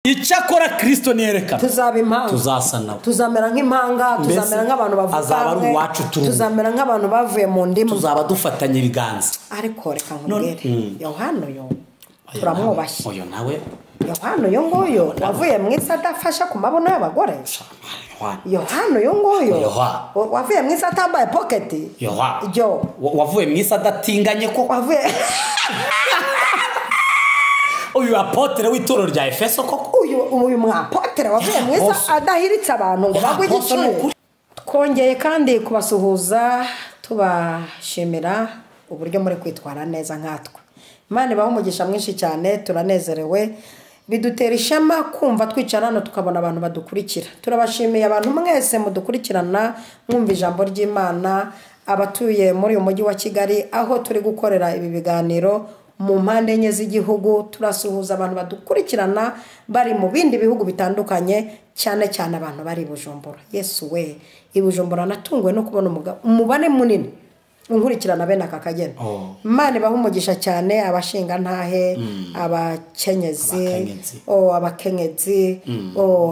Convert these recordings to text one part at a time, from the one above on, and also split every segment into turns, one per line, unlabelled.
Icyakora Kristo niyerekana
tuzaba impanga,
tuzasa nawe,
tuzamera nk'impanga, tuzamera nk'abantu bavuga,
azaba ari uwacu,
tuzamera nk'abantu bavuye mu ndimu,
tuzaba dufatanye ibiganza.
Ariko reka nkubwire, Yohana uyu turamwubashye.
Uyu nawe
Yohana uyu nguyu wavuye mu isi adafasha ku mabuno y'abagore. Yohana uyu nguyu wavuye mu isi atambaye poketi.
Wavuye mu isi adatinganye ko
wavuye.
Uyu apotre w'itorero rya Efeso koko,
uyu mwapotre wavuye mu isi adahiritse abantu ngo bagwe igicuri. Twongeye kandi kubasuhuza tubashimira uburyo muri kwitwara neza nkatwe. Imana ibahe umugisha mwinshi cyane, turanezerewe, bidutera ishema kumva twicara hano tukabona abantu badukurikira. Turabashimiye abantu mwese mudukurikirana mwumva ijambo ry'Imana, abatuye muri uyu mujyi wa Kigali aho turi gukorera ibi biganiro mu mpande enye z'igihugu. Turasuhuza abantu badukurikirana bari mu bindi bihugu bitandukanye, cyane cyane abantu bari i Bujumbura. Yesu we, i Bujumbura natunguwe no kubona umubare munini unkurikirana bene aka kageni. Imana ibahe umugisha cyane, abashinga ntahe, abakenyezi, abakenyezi,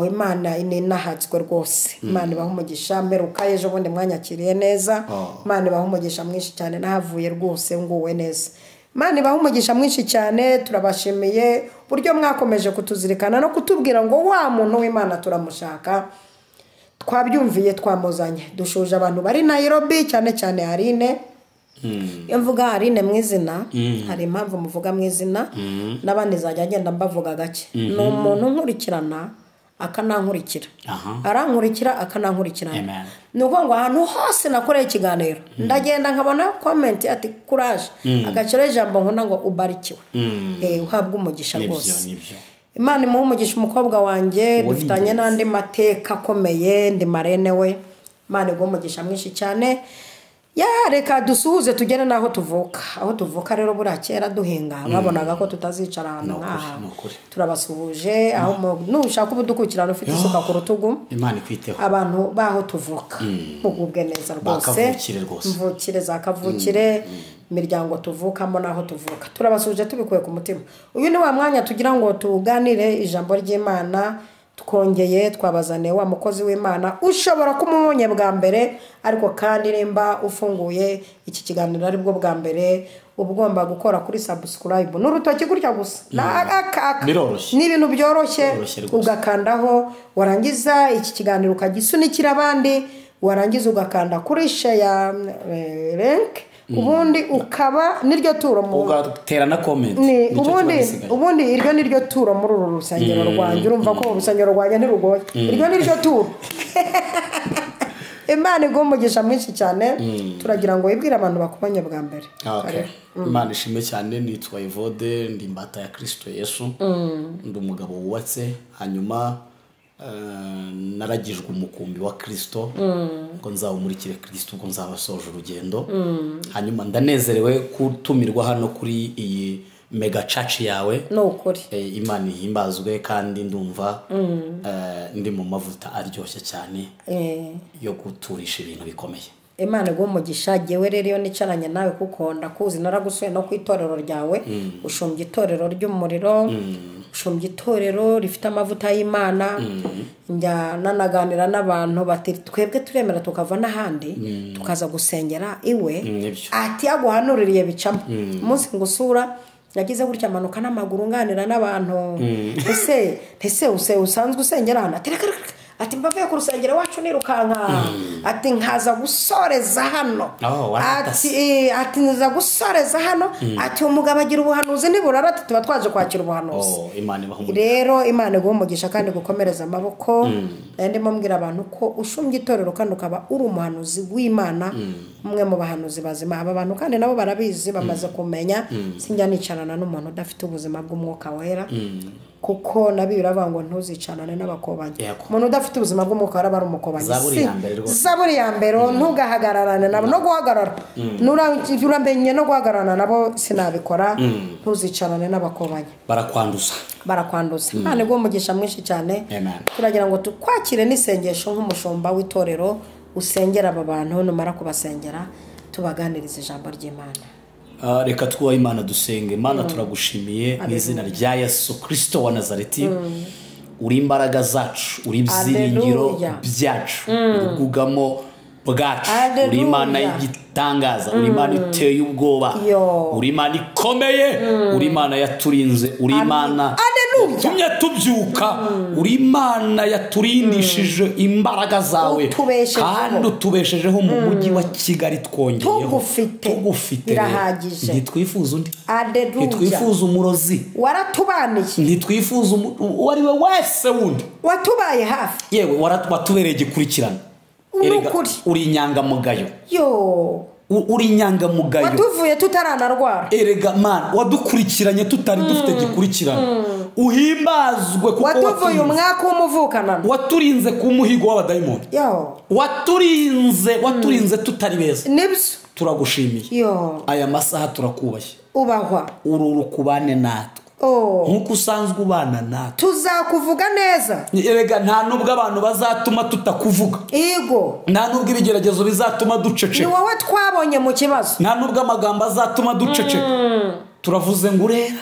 Imana inahazwe rwose. Imana ibahe umugisha. Mperuka ejo bundi mwanyakiriye neza. Imana ibahe umugisha mwinshi cyane, nahavuye rwose nguwe neza. Imana ibahe umugisha mwinshi cyane, turabashimiye buryo mwakomeje kutuzirikana no kutubwira ngo wa muntu w'Imana turamushaka. Twabyumviye, twamuzanye. Dushuje abantu bari Nairobi, cyane cyane Aline. Iyo mvuga Aline mu izina, hari impamvu muvuga mu izina, n'abandi zajya agenda mbavuga gake. Ni umuntu nkurikirana akanankurikira, arankurikira akanankurikirana. Ni ukuvuga ngo ahantu hose nakoreye ikiganiro ndagenda nkabona comment ati courage, agaciro ijambo nkunda ngo ubarikiwe, uhabwe umugisha rwose. Imana imuhe umugisha umukobwa wanjye, dufitanye n'andi mateka akomeye, ndi marene we. Imana iguhe umugisha mwinshi cyane. Ya reka dusuhuze tugere n'aho tuvuka. Aho tuvuka rero buriya kera duhinga babonaga ko tutazicara ahantu nk'aha. Turabasuhuje. Aho nushaka ubudukurikirana ufite isuka ku rutugu,
Imana ikwiteho.
Abantu baho tuvuka mugubwe neza rwose, mvukire za kavukire, imiryango tuvukamo naho tuvuka. Turabasuhuje tubikuye ku mutima. Uyu ni wa mwanya tugira ngo tuganire ijambo ry'Imana. Twongeye twabazaniye wa mukozi w'Imana ushobora kumubonye bwa mbere, ariko kandi nimba ufunguye iki kiganiro ari bwo bwa mbere, ubugomba gukora kuri subscribe n'urutoki gutya gusa, ni ibintu byoroshye, ugakandaho warangiza iki kiganiro ukagisunikira abandi, warangiza ugakanda kuri share link, ubundi ukaba niryo turo mu
ugatera na comment.
Ubundi iryo niryo turo muri uru rusengero rwanjye. Urumva ko urusengero rwanjye ntirugoye, iryo niryo turo. Imana iguhe umugisha mwinshi cyane. Turagira ngo wibwire abantu bakubonye bwa mbere.
Imana ishimwe cyane. Nitwa Evode, ndi imbata ya Kristo Yesu, ndi umugabo wubatse, hanyuma naragijwe umukumbi wa Kristo ngo nzawumurikire Kristo ngo nzabasoje urugendo. Hanyuma ndanezerewe kutumirwa hano kuri iyi mega church yawe.
Nukuri
Imana ihimbazwe, kandi ndumva ndi mu mavuta aryoshye cyane yo guturisha ibintu bikomeye.
Imana iguhe umugisha. Jewe rero iyo nicaranye nawe kuko ndakuzi, naragusuye no ku itorero ryawe, ushumbye itorero ry'umuriro, ushumbye itorero rifite amavuta y'Imana. Njya nanaganira n'abantu bati twebwe turemera tukava n'ahandi tukaza gusengera iwe, ati aguhanuririye bicamo. Umunsi ngusura yagize gutya amanuka n'amaguru nganira n'abantu, ese ese usanzwe usengera hano? Ati reka ati mbavuye ku rusengero wacu nirukanka, ati nkaza gusoreza hano, ati nza gusoreza hano, ati umugabo agira ubuhanuzi niburara, ati tuba twaje kwakira ubuhanuzi. Rero Imana iguhe umugisha kandi gukomereza amaboko. Ndimo mbwira abantu ko ushumbye itorero kandi ukaba uri umuhanuzi w'Imana, umwe mu bahanuzi bazima. Aba bantu kandi nabo barabizi, bamaze kumenya. Sinjya nicarana n'umuntu udafite ubuzima bw'umwuka wera, kuko nabi biravuga ngo ntuzicanane n'abakobanyi. Umuntu udafite ubuzima bw'umwuka wera aba ari umukobanyi. Zaburi ya mbere, ntugahagararane nabo, no guhagarara uramenye no guhagararana nabo sinabikora. Ntuzicanane n'abakobanyi, barakwanduza. Imana iguhe umugisha mwinshi cyane. Turagira ngo tukwakire n'isengesho nk'umushumba w'itorero usengera aba bantu, numara kubasengera tubaganiriza ijambo ry'Imana.
Reka twubahe Imana dusenge. Imana turagushimiye mu izina rya Yesu Kristo wa Nazareti. Uri imbaraga zacu, uri ibyiringiro byacu, urugugamo bwacu, uri Imana y'igitangaza, uri Imana iteye ubwoba, uri Imana ikomeye, uri Imana yaturinze, uri Imana yatumye tubyuka, uri Imana yaturindishije imbaraga zawe kandi utubeshejeho mu mujyi wa Kigali twongeyeho tugufite
birahagije.
Ntitwifuza undi, ntitwifuza umurozi
waratubaniye,
ntitwifuza uwo ari we wese wundi
watubaye hafi,
yewe watubereye igikurikirana. Erega uri inyangamugayo, uri inyangamugayo,
watuvuye tutaranarwara.
Erega man wadukurikiranye tutari dufite gikurikirana. Uhimbazwe kuko
watuvuye umwaka w'umuvukanano,
waturinze ku muhigo w'abadayimoni, waturinze tutari beza.
Nibyo,
turagushimiye. Aya masaha turakubashye,
ubahwa,
ururu kubane natwe nkuko usanzwe ubana natwe,
tuzakuvuga neza.
Erega nta nubwo abantu bazatuma tutakuvuga,
yego,
nta nubwo ibigeragezo bizatuma duceceka,
ni wowe twabonye mu kibazo,
nta nubwo amagambo azatuma duceceka. Turavuze ngo urera,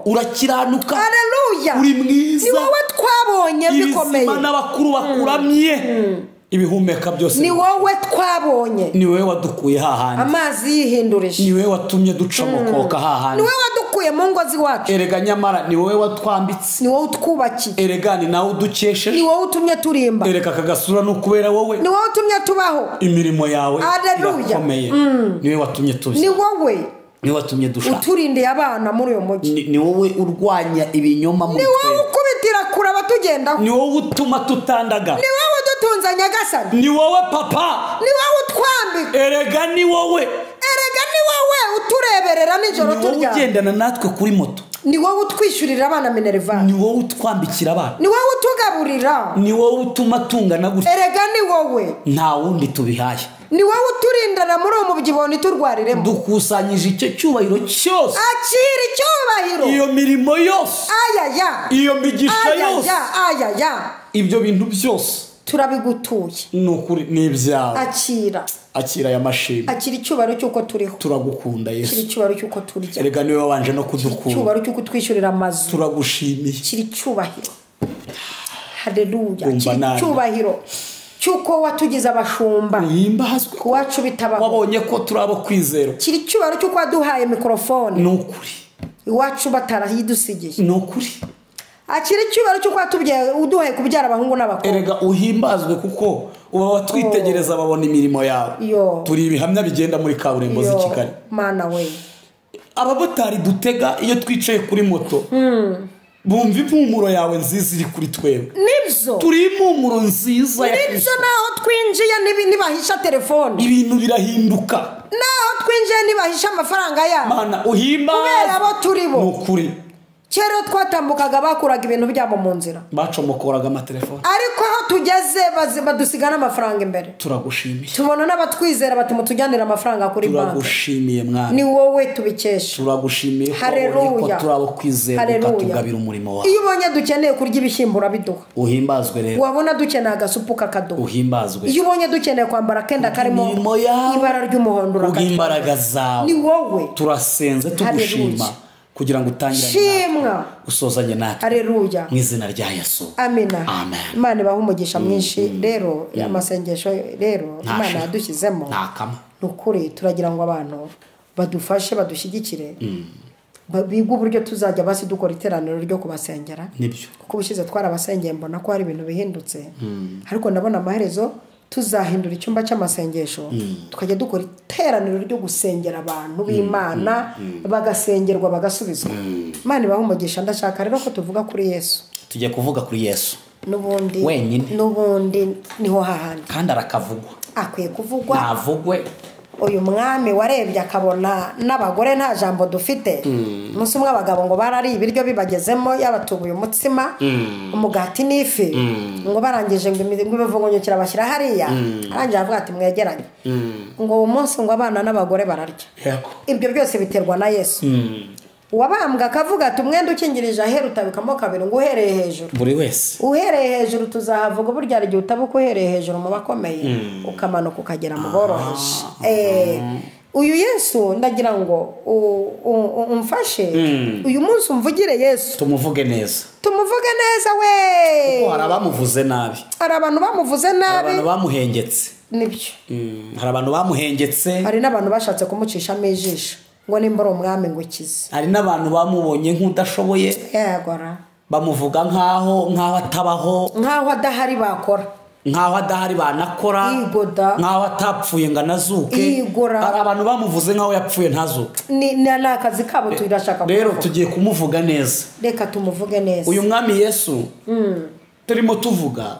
urakiranuka,
haleluya,
uri mwiza,
ni wowe twabonye bikomeye,
ibizima n'abakuru bakuramye, ibihumeka byose
ni wowe twabonye,
ni wowe wadukuye hahandi
amazi yihindurije,
ni wowe watumye duca mukoka hahandi,
ni wowe wadukuye mu ngo ziwacu.
Erega nyamara ni wowe watwambitse,
ni wowe utwubakiye,
erega ni nawe udukesheje,
ni wowe utumye turimba,
erega akagasura no kubera wowe,
ni wowe utumye tubaho,
imirimo yawe irakomeye, ni wowe watumye tuzi,
ni wowe
ni watumye dushaka,
uturindiye abana muri uyu mujyi,
ni wowe urwanya ibinyoma muri
twe, ni wowe ukubitira kure abatugendaho,
ni wowe utuma tutandaga,
ni wowe udutunza Nyagasani,
ni wowe papa,
ni wowe utwambika,
erega ni wowe,
erega ni wowe utureberera nijoro
turyamye, ni wowe ugendana natwe kuri moto,
ni wowe utwishyurira abana minerval,
ni wowe utwambikira abana,
ni wowe utugaburira,
ni wowe utuma tungana gutya,
erega ni wowe,
nta wundi tubihaye,
ni wowe uturindana muri uwo mubyibuho ntiturwariremo.
Dukusanyije icyo cyubahiro cyose,
akira icyubahiro,
iyo mirimo yose,
ayaya,
iyo migisha yose,
ayaya,
ibyo bintu byose
turabigutuye,
ni ukuri ni ibyawe.
Akira,
akira aya mashimwe,
akira icyubahiro cy'uko turiho,
turagukunda Yesu,
akira icyubahiro cy'uko turya,
erega niwe wabanje no kudukunda,
icyubahiro cy'uko twishyurira amazu,
turagushimiye,
akira icyubahiro, haleluya, akira icyubahiro cy'uko watugize abashumba,
uhimbazwe
kuwacu bitabaho,
wabonye ko turi abo kwizera,
kiri icyubahiro cy'uko waduhaye mikrofone,
ni ukuri
iwacu batarayidusigiye,
ni ukuri,
akira icyubahiro cy'uko uduhaye kubyara abahungu n'abakobwa.
Erega uhimbazwe kuko uba watwitegereza babona imirimo yawe. Turi ibihamya bigenda muri kaburimbo z'i Kigali.
Mana we,
abamotari dutega iyo twicaye kuri moto bumva impumuro yawe nziza iri kuri twebwe.
Nibyo,
turi impumuro nziza ya
Kristo. Nibyo, naho twinjiye nibahisha telefone
ibintu birahinduka,
naho twinjiye nibahisha amafaranga yabo.
Mana uhimbazwe
kubera abo turi bo.
Ni ukuri,
kera twatambukaga bakuraga ibintu byabo mu nzira,
bacomokoraga amatelefone,
ariko aho tugeze badusiga n'amafaranga imbere.
Turagushimiye,
tubona n'abatwizera batuma tujyanira amafaranga kuri banki.
Turagushimiye mwami,
ni wowe tubikesha.
Turagushimiye ko turabo kwizera ukatugabira umurimo wawe.
Iyo ubonye dukeneye kurya ibishyimbo urabiduha,
uhimbazwe rero.
Wabona dukeneye agasupu kakaduha,
uhimbazwe.
Iyo ubonye dukeneye kwambara akenda karimo ibara ry'umuhondo
urakaduha, imbaraga zawe
ni wowe.
Turasenze tugushima kugira ngo utangirane
shimwa
usozanye natwe,
haleluya,
mu izina rya Yesu,
amina.
Amen.
Imana ibahe umugisha mwinshi. Rero amasengesho rero Imana yadushyizemo ni ukuri, turagira ngo abantu badufashe badushyigikire, bige uburyo tuzajya basi dukora iteraniro ryo kubasengera.
Nibyo,
kuko ubushize twarabasengeye mbona ko hari ibintu bihindutse, ariko ndabona amaherezo tuzahindura icyumba cy'amasengesho, tukajya dukora iteraniro ryo gusengera abantu b'Imana, bagasengerwa bagasubizwa. Imana ibahe umugisha. Ndashaka rero ko tuvuga kuri Yesu.
Tujye kuvuga kuri Yesu
n'ubundi
wenyine,
n'ubundi niho hahandi
kandi arakavugwa,
akwiye kuvugwa,
navugwe.
Uyu mwami warebye akabona n'abagore nta jambo dufite. Umunsi umwe abagabo ngo barari ibiryo bibagezemo, yabatubuye umutsima, umugati n'ifi, ngo barangije ngo ibivungonyokera bashyira hariya, arangije avuga ati mwegeranye, ngo uwo munsi ngo abana n'abagore bararya. Ibyo byose biterwa na Yesu. Uwabambwa akavuga ati umwenda ukingirije ahera utabikamo kabiri, ngo uhereye hejuru,
buri wese
uhereye hejuru tuzahavuga burya igihe utabuka uhereye hejuru mu bakomeye, ukamanuka ukagera mu boroheje. Uyu Yesu ndagira ngo umfashe uyu munsi umvugire Yesu,
tumuvuge neza,
tumuvuge neza we,
kuko hari abamuvuze nabi,
hari abantu bamuvuze nabi,
hari abantu bamuhengetse,
nibyo,
hari abantu bamuhengetse,
hari n'abantu bashatse kumucishamo ijisho ngo nimba ari umwami ngo ukize,
hari n'abantu bamubonye nk'udashoboye,
yegora,
bamuvuga nkaho atabaho,
nkaho adahari bakora,
nkaho adahari banakora, nkaho atapfuye ngo anazuke, hari abantu bamuvuze nkaho yapfuye ntazuke.
Ni akazi kabo turashaka
rero tugiye kumuvuga neza,
reka tumuvuge neza.
Uyu mwami Yesu turimo tuvuga,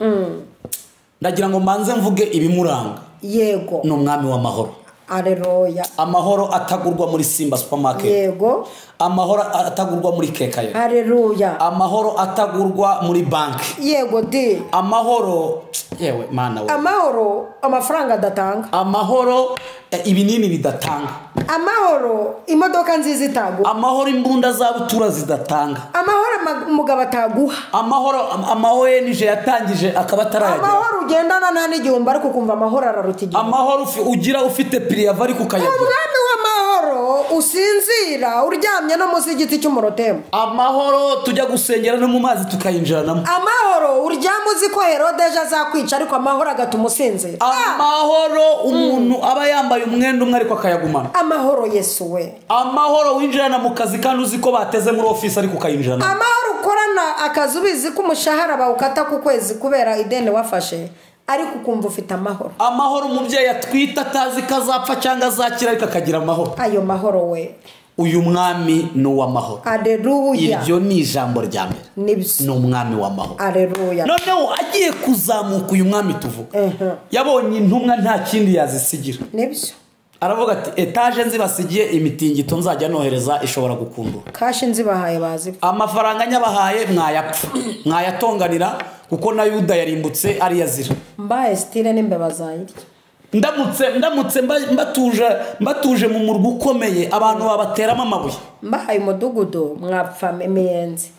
ndagira ngo mbanze mvuge ibimuranga.
Yego,
ni umwami w'amahoro.
Aleluya.
Amahoro atagurwa muri Simba supermarket.
Yego.
Amahoro atagurwa muri Kekayo.
Aleluya.
Amahoro atagurwa muri banki.
Yego di.
Amahoro yewe mana we.
Amahoro amafaranga adatanga.
Amahoro ibinini bidatanga.
Amahoro imodoka nziza itaguha.
Amahoro imbunda za butura zidatanga.
Amahoro umugabo ataguha.
Amahoro ama ONG yatangije akaba atarayagera.
Amahoro ugendana nta n'igihumbi ariko kumva amahoro araruta igihumbi.
Amahoro ugira ufite priyava ariko ukayagira.
Umwami w'amahoro usinzira uryamye no munsi y'igiti cy'umurotemu.
Amahoro tujya gusengera no mu mazi tukayinjiranamo.
Amahoro uryama uzi ko Herode ejo azakwica ariko amahoro agatuma usinzira.
Amahoro umuntu aba yambaye umwenda umwe ariko akayagumana.
Amahoro Yesu we.
Amahoro winjirana mu kazi kandi uzi ko bateze muri office ariko ukayinjirana.
Amahoro ukorana akazi ubizi ko umushahara bawukata ku kwezi kubera ideni wafashe ariko ukumva ufite amahoro.
Amahoro umubyeyi atwita atazi ko azapfa cyangwa azakira ariko akagira amahoro.
Ayo mahoro we.
Uyu mwami ni uw'amahoro.
Aleluya.
Iryo ni ijambo rya mbere. Ni umwami w'amahoro.
Aleluya.
Noneho agiye kuzamuka uyu mwami tuvuga, yabonye intumwa nta kindi yazisigira.
Nibyo.
Aravuga ati etaje nzibasigiye imitingito nzajya nohereza ishobora gukundura.
Kashi nzibahaye bazi.
Amafaranga nyabahaye mwayapfa, mwayatonganira kuko na Yuda yarimbutse ari yazira.
Mbaye stile n'imbeba zayirya.
Ndamutse mbatuje mu murwa ukomeye abantu babateramo amabuye.
Mbahaye umudugudu mwapfa imiyenzi.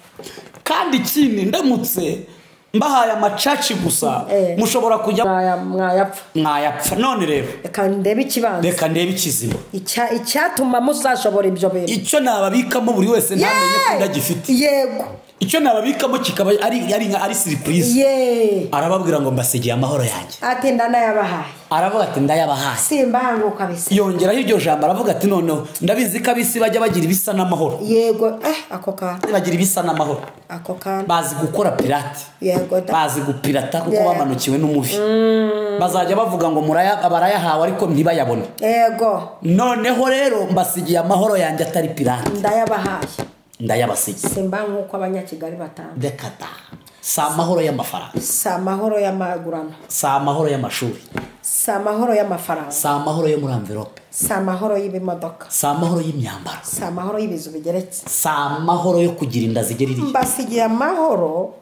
Kandi ikindi ndamutse mbahaye amacaci gusa mushobora kujya
mwayapfa.
Mwayapfa. None rero
reka ndebe ikibanza,
reka ndebe ikizima
icyatuma muzashobora ibyo bintu,
icyo nababikamo buri wese ntamenye ko ndagifite.
Yego,
icyo nababikamo kikaba ari surprise. Arababwira ngo mbasigiye amahoro yanjye,
ati ndanayabahaye.
Aravuga ati ndayabahaye,
simbanguka bisa.
Yongeraho iryo jambo aravuga ati noneho ndabizi ko abisi bajya bagira ibisa n'amahoro.
Yego, ako kantu
bagira ibisa n'amahoro,
ako kantu
bazi gukora pirate.
Yego,
bazi gupirata kuko bamanukiwe n'umubi. Bazajya bavuga ngo barayahawe ariko ntibayabone.
Yego,
noneho rero mbasigiye amahoro yanjye atari pirate,
ndayabahaye,
ndayabasigiye.
Simba nkuko abanyakigali batanga.
Dekata. Si amahoro y'amafaranga,
si amahoro y'amagurano,
si amahoro y'amashuri,
si amahoro y'amafaranga,
si amahoro yo muri envelope,
si amahoro y'ibimodoka,
si amahoro y'imyambaro,
si amahoro y'ibizu bigeretse,
si amahoro yo kugira inda zigera iriya.
Mbasigiye amahoro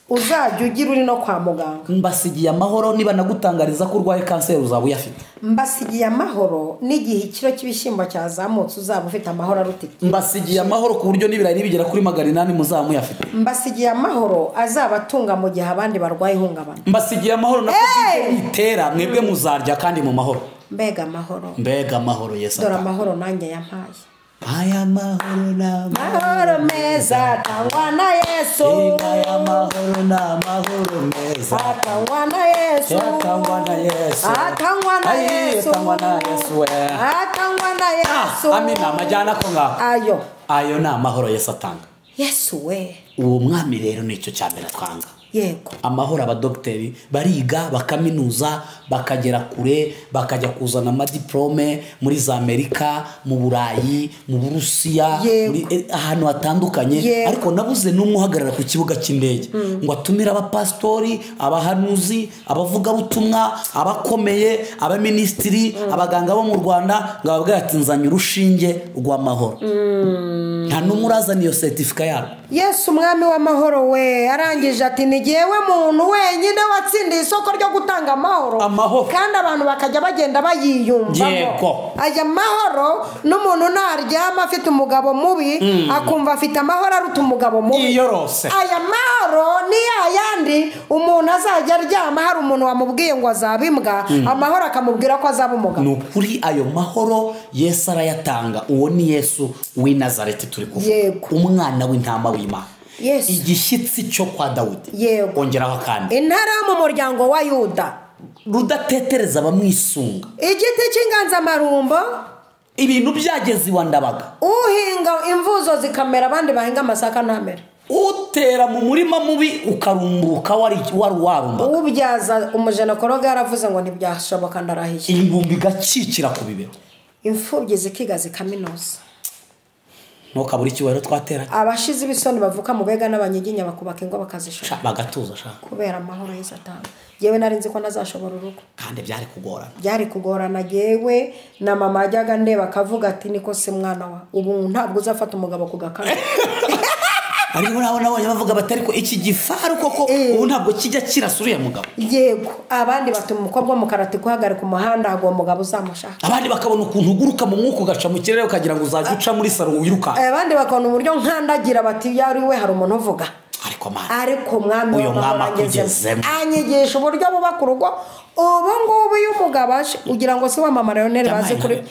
uzajya ugira uri no kwa muganga.
Mbasigiye amahoro niba nagutangariza ko urwaye kanseri uzaba uyafite.
Mbasigiye amahoro n'igihe ikiro cy'ibishyimbo cyazamutse uzaba ufite amahoro aruta.
Mbasigiye amahoro ku buryo n'ibirayi nibigera kuri 800 muzaba muyafite.
Mbasigiye amahoro azabatunga mu gihe abandi barwaye ihungabana.
Mbasigiye amahoro na covid itera mwebwe muzarya kandi mu mahoro.
Mbega amahoro,
mbega amahoro Yesu.
Dore amahoro nanjye yampaye.
Aya mahoro na
mahoro meza atangwa na Yesu.
Aya mahoro na mahoro meza
atangwa na Yesu,
atangwa na Yesu,
atangwa na Yesu,
atangwa na Yesu,
atangwa na Yesu.
Amina. Amajyana ko ngaho ayo ni amahoro Yesu atanga.
Yesu we.
Uwo mwami rero nicyo cyambere twanga.
Yego.
Amahoro abadokiteri bariga bakaminuza bakagera kure bakajya kuzana amadiplome muri za Amerika, mu Burayi, mu Burusiya, muri ahantu hatandukanye, ariko nabuze n'umwe uhagarara ku kibuga cy'indege ngo atumire abapastori, abahanuzi, abavugabutumwa, abakomeye, abaministiri, abaganga bo mu Rwanda ngo ababwire ati nzanye urushinge rw'amahoro. Nta n'umwe urazana iyo certificate yarwo.
Yesu umwami w'amahoro we arangije ati ni jyewe muntu wenyine watsindiye isoko ryo gutanga amahoro, kandi abantu bakajya bagenda bayiyumvamo. Aya mahoro n'umuntu naryama afite umugabo mubi akumva afite amahoro aruta umugabo mubi.
Yiyorose.
Aya mahoro ni yayandi umuntu umuntu azajya aryama hari umuntu wamubwiye ngo azaba imbwa, amahoro akamubwira ko azaba umugabo.
Ni ukuri ayo mahoro Yesu arayatanga. Uwo ni Yesu w'i Nazareti turi kuvuga, umwana w'intama w'Imana, igishyitsi cyo kwa Dawudi. Ongeraho kandi
intara yo mu muryango wa Yuda,
rudatetereza abamwisunga,
igiti cy'inganzamarumbo,
ibintu byageze iwa Ndabaga,
uhinga imvuzo zikamera abandi bahinga amasaka ntamera,
utera mu murima mubi ukarumbuka wari warumba,
ubyaza umujenokologe yaravuze ngo ntibyashoboka ndarahiye,
ingumbi igakikira ku bibero,
imfubyi zikiga zikaminuza.
Ntukabure icyubahiro twateranye.
Abashize ibisoni bavuka mu bega n'abanyiginya bakubaka ingo bakazishora
bagatuza sha,
kubera amahoro Yesu atanga. Yewe nari nzi ko ntazashobora urugo
kandi byari kugorana,
byari kugorana. Yewe na mama ajyaga ndeba akavuga ati niko se mwana wa ubu ntabwo uzafata umugabo ku gakara.
Ariko nabo nabonye bavuga batari ko iki gifaru koko ubu ntabwo kijya kirasuriye mugabo.
Yego, abandi batuma umukobwa mu karate guhagarika umuhanda ngo mugabo uzamushaka.
Abandi bakabona ukuntu uguruka mu mwuka ugaca mu kirere ukagira ngo uzajya uca muri saro wiruka.
Abandi bakabona uburyo nkandagira bati yari we hari umuntu uvuga.
Ariko mana,
ariko mwami
uyu mwami akugezemo
anyigisha uburyo bubaka urugo. Ubu ngubu iyo umugabo aje ugira ngo si wa mama Leonel bazi kuri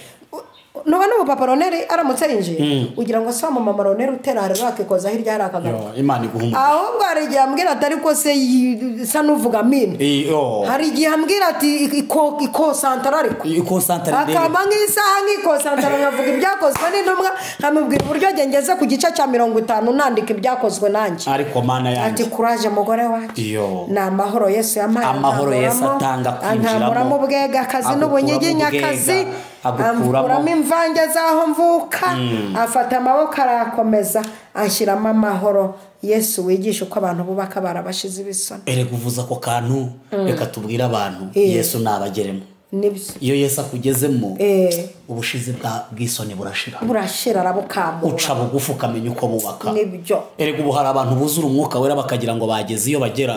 nuba n'umupapa Leonel aramutse yinjiye ugira ngo si wa mama Leonel utera harero akikoza hirya hari akagaruka.
Imana iguha
ahubwo hari igihe ambwira ati ariko se isa n'uvuga mine. Hari igihe ambwira ati ikosantara, ariko
ikosantara
akaba nk'isaha nk'ikosantara nkavuga ibyakozwe n'intumwa, nkamubwira uburyo ngeze ku gice cya 50 nandika ibyakozwe nanjye.
Ariko mana yanjye
ati kuraje mugore wanjye, ni amahoro Yesu yampaye,
amahoro Yesu atanga kwinjiramo,
ankuramo ubwega akazi n'ubunyiginya akazi, agukuramo imvange zaho mvuka, afata amaboko arakomeza anshyiramo amahoro. Yesu wigisha uko abantu bubaka barabashize ibisoni.
Erega uvuza ako kantu, reka tubwire abantu Yesu nabageremo. Iyo Yesu akugezemo ubushizi bw'isoni burashira,
burashira arabukamura,
uca bugufi ukamenya uko bubaka.
Nibyo.
Erega ubu hari abantu buzura umwuka wera bakagira ngo bageze iyo bagera,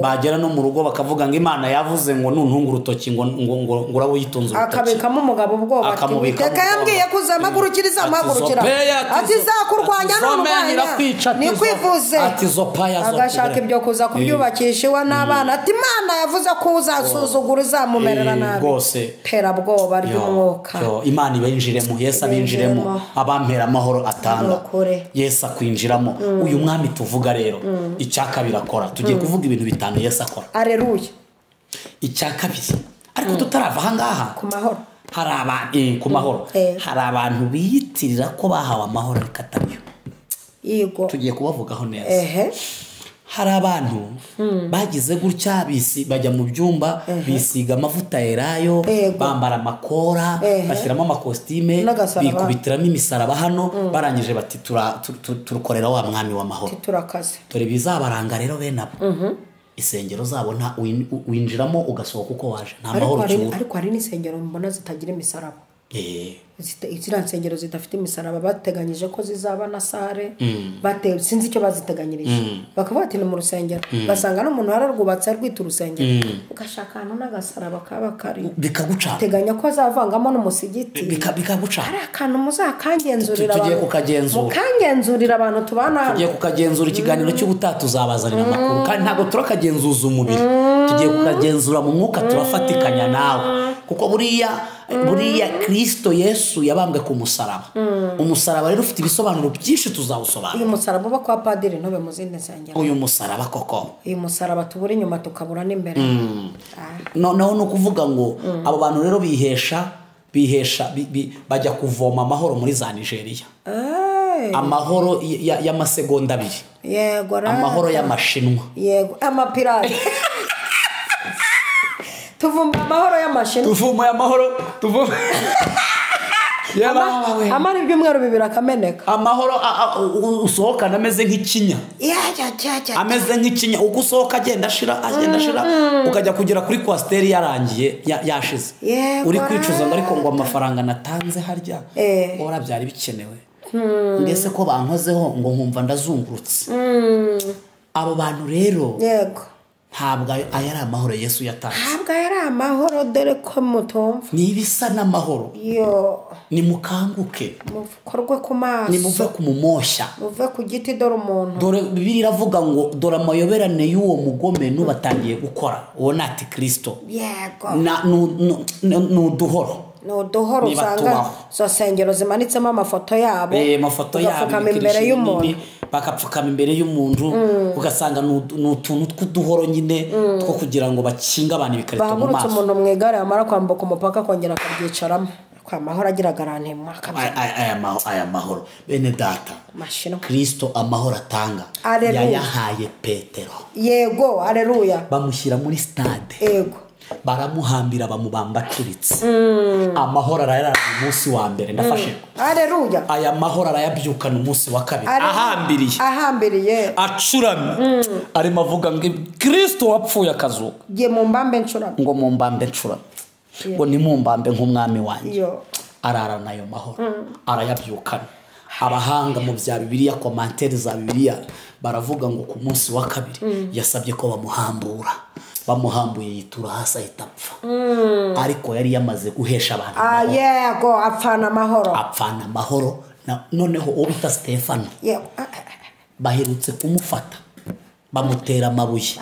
bagera no mu rugo bakavuga ngo Imana yavuze ngo nuntunga urutoki ngo ngo ngo urabuyitunze urutoki,
akabikamo umugabo ubwoba ati Uwiteka yambwiye ko uzampagurukira izamuhagurukira, ati izakurwanya nurwanya nikwivuze, agashaka ibyo kuza kubyubakisha iwe n'abana, ati Imana yavuze ko uzasuzugura uzamumerera nabi.
Rwose
terabwoba ry'umwuka.
Imana ibinjiremo, Yesu abinjiremo, abampera amahoro atanga, Yesu akwinjiramo. Uyu mwami tuvuga rero icya kabiri akora, tugiye kuvuga ibintu bitanu Yesu akora.
Aleluya.
Icya kabiri ariko tutarava aha ngaha
ku mahoro,
hari abantu ku mahoro, hari abantu biyitirira ko bahawe amahoro ariko atariyo.
Yego,
tugiye kubavugaho neza. Hari abantu bagize gutya bisi bajya mu byumba bisiga amavuta elayo, bambara amakora, bashyiramo amakositime, bikubitiramo imisaraba hano, barangije bati turukorera wa mwami w'amahoro. Dore bizabaranga rero bene abo. Isengero zabo nta winjiramo ugasohoka uko waje, nta mahoro cyubura.
Ariko hari n'isengero mbona zitagira imisaraba. Ziriya nsengero zidafite imisaraba bateganyije ko zizaba na sare, bate sinzi icyo baziteganyirije, bakavuga ati ni mu rusengero, basanga n'umuntu wararwubatse arwita urusengero, ugashaka ahantu n'agasaraba kaba kari
bikaguca,
teganya ko azavangamo n'umusigiti
bikaguca.
Hari akantu muzakangenzurira
abantu, tugiye kukagenzura,
mukangenzurira abantu tubana hano,
tugiye kukagenzura. Ikiganiro cy'ubutaha tuzabazanira amakuru, kandi ntabwo turakagenzuza umubiri, tugiye kukagenzura mu mwuka, turafatikanya nawe, kuko buriya Kristo Yesu yabambwe ku musaraba. Umusaraba rero ufite ibisobanuro byinshi tuzawusobanura.
Uyu musaraba uba kwa padiri ntube mu zindi nsengero.
Uyu musaraba koko,
uyu musaraba tubura inyuma tukabura n'imbere.
Noneho ni ukuvuga ngo abo bantu rero bihesha bajya kuvoma amahoro muri za Nigeria. Amahoro y'amasegonda abiri.
Yego,
amahoro y'amashinwa.
Yego, amapirate. Tuvumba amahoro y'amashinwa.
Tuvumba amahoro, tuvumba.
Amara ibyumweru bibiri akameneka.
Amahoro usohokana ameze nk'ikinya. Ameze nk'ikinya, uko usohoka agenda ashira, agenda ashira, ukajya kugera kuri kwasiteri yarangiye yashize. Uri kwicuza ngo ariko ngo amafaranga natanze harya ora byari bikenewe. Ngese ko bankozeho ngo nkumva ndazungurutse. Abo bantu rero
yego
Ntabwo aya ari amahoro Yesu yatanze.
Ntabwo ari amahoro, dore ko mutumva.
Ni ibisa n'amahoro.
Yo.
Nimukanguke.
Mukorwe ku maso.
Nimuve ku mumoshya.
Muve ku giti, dore umuntu.
Dore Bibiliya iravuga ngo dore amayoberane y'uwo mugome n'ubatangiye gukora. Uwo ni Antikristo.
Yego.
Ni uduhoro.
Ni uduhoro usanga izo nsengero zimanitsemo amafoto yabo.
Amafoto yabo
imbere y'umuntu.
Bakapfukama imbere y'umuntu, ugasanga ni utuntu tw'uduhoro nyine two kugira ngo bakinge abantu ibikarito mu maso.
Bahagurutse umuntu mu igare yamara kwambuka umupaka akongera akabyicaramo. Kwa mahoro agira garanti
aya mahoro bene data. Kristo amahoro atanga yayahaye Petero.
Yego, haleluya.
Bamushyira muri stade.
Yego.
Baramuhambira bamubamba acuritse. Amahoro arayarara umunsi wa mbere, ndafashe.
Haleluya.
Aya mahoro arayabyukana umunsi wa kabiri. Ahambiriye.
Ahambiriye.
Acuramye. Arimo avuga ngo Kristo wapfuye akazuka.
Ngiye mu mbambe ncuramye.
Ngo mu mbambe ncuramye. Ngo ni mu mbambe nk'umwami wanjye. Ararana ayo mahoro. Arayabyukana. Abahanga mu bya Bibiliya, commentaire za Bibiliya baravuga ngo ku munsi wa kabiri yasabye ko bamuhambura. Bamuhambuye yitura hasi ahita apfa. Ariko yari yamaze guhesha abantu amahoro.
Yego, apfana amahoro.
Apfana amahoro. Noneho uwo bita Stefano.
Yego.
Baherutse kumufata. Bamutera amabuye.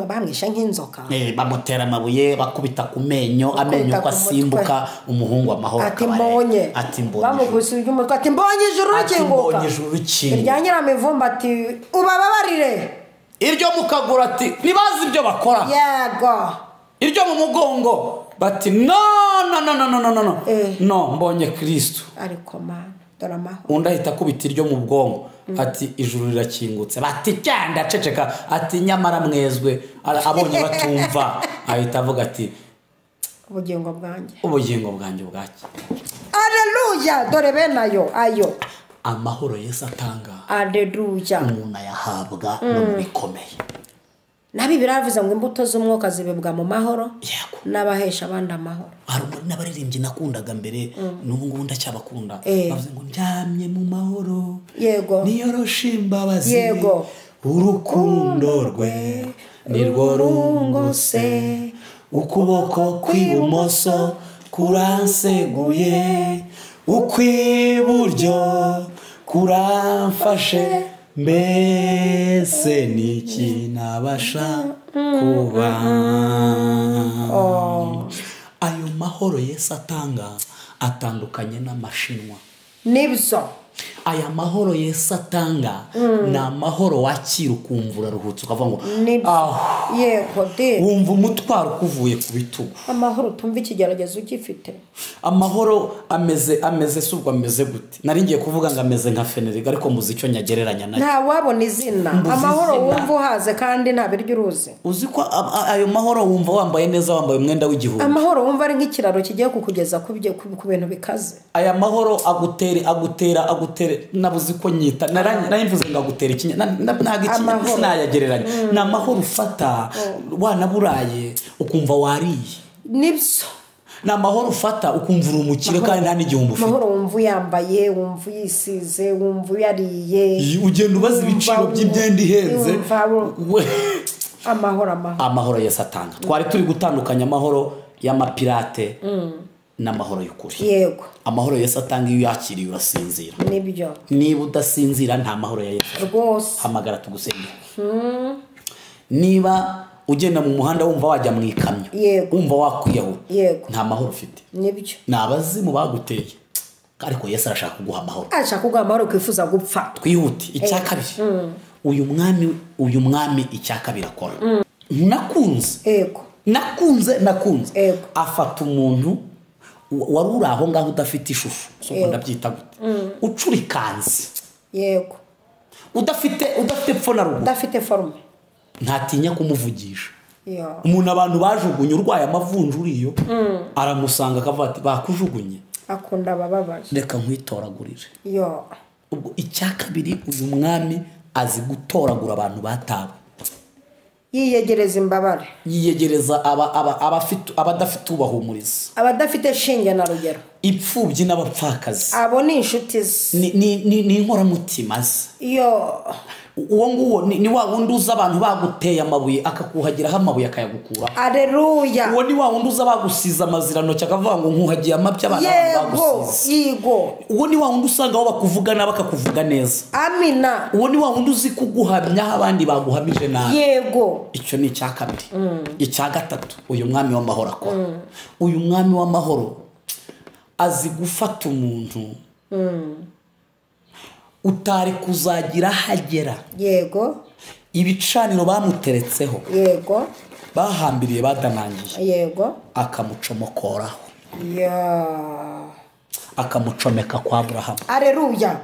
Bamwishe nk'inzoka.
Bamutera amabuye, bakubita ku menyo, amenyo ko asimbuka, umuhungu amahoro
ati mbonye.
Ati mbonye.
Bamuguse iby'umutwe ati mbonye ijuru rikinguka.
Ati mbonye ijuru rikinguka.
Irya nyiramivumba ati ubababarire.
Iryo mukagura ati ntibazi ibyo bakora.
Yego.
Iryo mu mugongo bati no no no no no no no. No, mbonye Kristo.
Ariko mana, dore amahoro.
Undi ahita akubita iryo mu bwonko ati ijuru rirakingutse. Bati cyanda aceceka ati nyamara mwezwe. Abonye batumva ahita avuga ati
ubugingo bwanjye.
Ubugingo bwanjye bwaki.
Haleluya, dore bene ayo ayo.
Amahoro Yesu atanga.
Haleluya.
Umuntu ayahabwa no mu bikomeye.
Nabi biravuze ngo imbuto z'umwuka zibibwa mu mahoro.
Yego.
N'abahesha abandi amahoro.
Hari n'abaririmbyi nakundaga mbere, n'ubu ngubu ndacyabakunda. Bavuze ngo ndyamye mu mahoro.
Yego.
Niyoroshe imbabazi.
Yego.
Urukundo rwe nirwo rungose, ukuboko kw'ibumoso kuranseguye, ukw'iburyo kuramfashe, mbese niki nabasha kuba. Ayo mahoro Yesu atanga atandukanye n'amashinwa.
Nibyo.
Aya mahoro Yesu atanga ni amahoro wakira ukumva uraruhutse ukavuga ngo aho.
Yego de.
Wumva umutwaro ukuvuye ku bitugu.
Amahoro utumva ikigeragezo ugifite.
Amahoro ameze si ubwo ameze gute. Nari ngiye kuvuga ngo ameze nka Feneriga ariko muzi icyo nyagereranya nayo.
Nta wabona izina. Amahoro wumva uhaze kandi nta biryo uruzi.
Uzi ko ayo mahoro wumva wambaye neza, wambaye umwenda w'igihumbi.
Amahoro wumva ari nk'ikiraro kigiye kukugeza ku bintu bikaze.
Aya mahoro agutera nabuze ko nyita narimvuze ngo agutera ikinya ntago ikinya sinayagereranya. Ni amahoro ufata wanaburaye ukumva wariye.
Nibyo.
Ni amahoro ufata ukumva uri umukire kandi nta n'igihumbi ufite.
Amahoro wumva uyambaye, wumva uyisize, wumva uyariye.
Ugenda ubaza ibiciro by'imyenda ihenze.
Amahoro.
Amahoro Yesu atanga. Twari turi gutandukanya amahoro y'amapirate n'amahoro y'ukuri.
Yego.
Amahoro Yesu atanga iyo yakiriye urasinzira.
Nibyo.
Niba udasinzira nta mahoro ya Yesu.
Rwose.
Hamagara tugusengera. Niba ugenda mu muhanda wumva wajya mu ikamyo, wumva wakwiyahura, nta mahoro ufite.
Nibyo.
Ni abazimu baguteye. Ariko Yesu arashaka kuguha amahoro.
Arashaka kuguha amahoro kwifuza gupfa.
Twihute. Icya kabiri. Uyu mwami icya kabiri akora. Nakunze.
Yego.
Nakunze. Afata umuntu wari uri aho ngaho udafite ishusho, so ndabyita gute, ucurikanze.
Yego.
Udafite pfo na ruguru,
udafite forme,
ntatinya kumuvugisha. Umuntu abantu bajugunye urwaye amavunja uriyo, aramusanga akavuga ati bakujugunye,
akunda abababaye,
reka nkwitoragurire. Ubwo icya kabiri, uyu mwami azi gutoragura abantu batawe.
Yiyegereza imbabare,
yiyegereza abadafite ubahumuriza,
abadafite shinge na rugero,
ipfubyi n'abapfakazi.
Abo ni inshuti ze,
ni inkoramutima ze.
Iyo
Uwo nguwo ni wa wundi uza abantu baguteye amabuye akakuhagiraho amabuye akayagukura.
Aleluya.
Uwo ni wa wundi uza bagusiza amazirantoki akavuga ngo nkuhagiye amabya abana bagusize.
Yego.
Uwo ni wa wundi usanga aho bakuvuga nabi bakakuvuga neza.
Amina.
Uwo ni wa wundi uzi kuguhamya abandi baguhamije nabi.
Yego.
Icyo ni icya kabiri. Icya gatatu, uyu mwami w'amahoro akora. Uyu mwami w'amahoro azi gufata umuntu utari kuzagira hagera.
Yego.
Ibicaniro bamuteretseho.
Yego.
Bahambiriye badanangiye.
Yego.
Akamucomokoraho.
Ya.
Akamucomeka kwa Abrahamu.
Aleluya.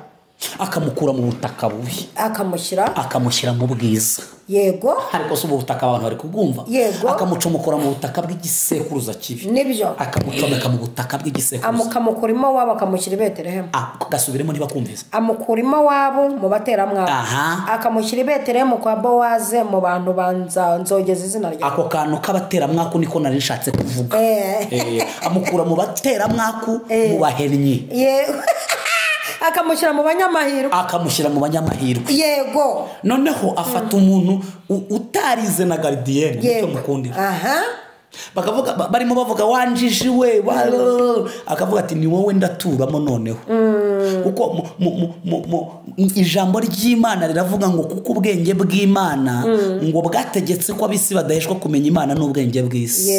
Akamukura mu butaka bubi.
Akamushyira
mu bwiza.
Yego.
Ariko si ubu butaka abantu bari kubwumva.
Yego.
Akamucomokora mu butaka bw'igisekuruza kibi.
Nibyo.
Akamucomeka mu butaka bw'igisekuruza.
Amukamukura wabo akamushyira i Betelehemu.
Gasubiremo niba kumvise.
Amukura wabo mu bateramwabo. Akamushyira i Betelehemu kwa Bowaze mu bantu banza nzogeza izina ryawe.
Ako kantu k'abateramwaku niko nari nshatse kuvuga. Amukura mu bateramwaku mu bahennyi.
Yego. Akamushyira mu banyamahirwe.
Akamushyira mu banyamahirwe.
Yego.
Noneho afata umuntu utarize na gardienne nicyo mukundira.
Aha.
Bakavuga barimo bavuga wanjiji we, akavuga ati ni wowe ndaturamo noneho. Kuko ijambo ry'Imana riravuga ngo kuko ubwenge bw'Imana ngo bwategetse ko abisi badaheshwa kumenya Imana n'ubwenge bw'isi.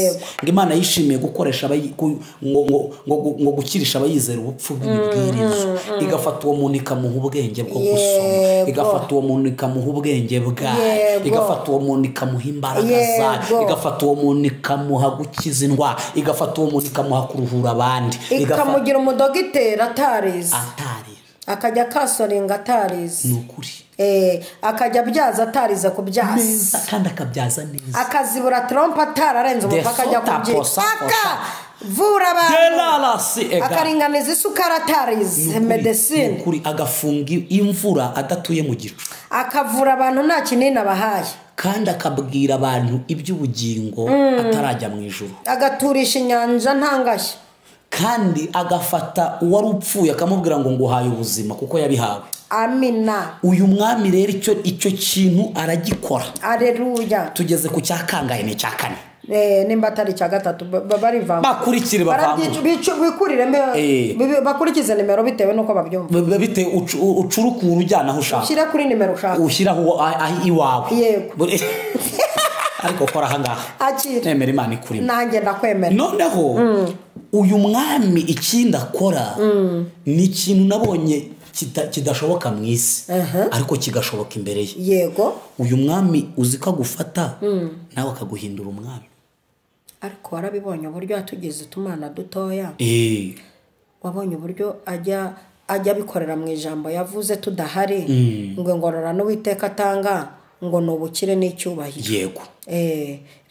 Ngo Imana yishimiye gukoresha ngo gukirisha abayizera ubupfu bw'ibibwirizo. Igafata uwo muntu ikamuha ubwenge bwo gusoma, igafata uwo muntu ikamuha ubwenge bwayo, igafata uwo muntu ikamuha imbaraga zayo, igafata uwo muntu ikamuha gukiza indwara, igafata uwo muntu ikamuha kuruhura abandi,
ikamugira umudogiteri atarize, akajya kasoringa atarize.
Ni ukuri.
Akajya abyaza atarize kubyaza
neza, kandi akabyaza neza,
akazibura trompe atararenze umupaka ajya kubyiga, akavura abantu, akaringaniza isukari atarize medecine.
Ni ukuri. Agafunga imvura adatuye mu gicu,
akavura abantu nta kinini abahaye,
kandi akabwira abantu iby'ubugingo atarajya mu ijuru,
agaturisha inyanja ntangashya,
kandi agafata uwari upfuye akamubwira ngo nguhaye ubuzima kuko yabihawe.
Amina.
Uyu mwami rero icyo kintu aragikora.
Aleluya.
Tugeze ku cyakangaye ni cya kane.
Nimba atari cya gatatu barivanga.
Bakurikire bavanga.
Bikuriremo bakurikize nimero bitewe nuko babyumva.
Bite ucurukura ujyana aho ushaka.
Ushyira kuri nimero ushaka.
Ushyiraho iwawe.
Yego.
Ariko kora ahangaha.
Akira.
Nemera Imana ikurimo.
Nanjye ndakwemera.
Noneho uyu mwami ikindi akora ni ikintu nabonye kidashoboka mu isi ariko kigashoboka imbere ye.
Yego.
Uyu mwami uzi ko agufata nawe akaguhindura umwami.
Ariko warabibonye uburyo yatugeze tumana dutoya. Wabonye uburyo ajya abikorera mu ijambo yavuze tudahari, ngo ngororano Uwiteka atanga ngo ni ubukire n'icyubahiro.
Yego.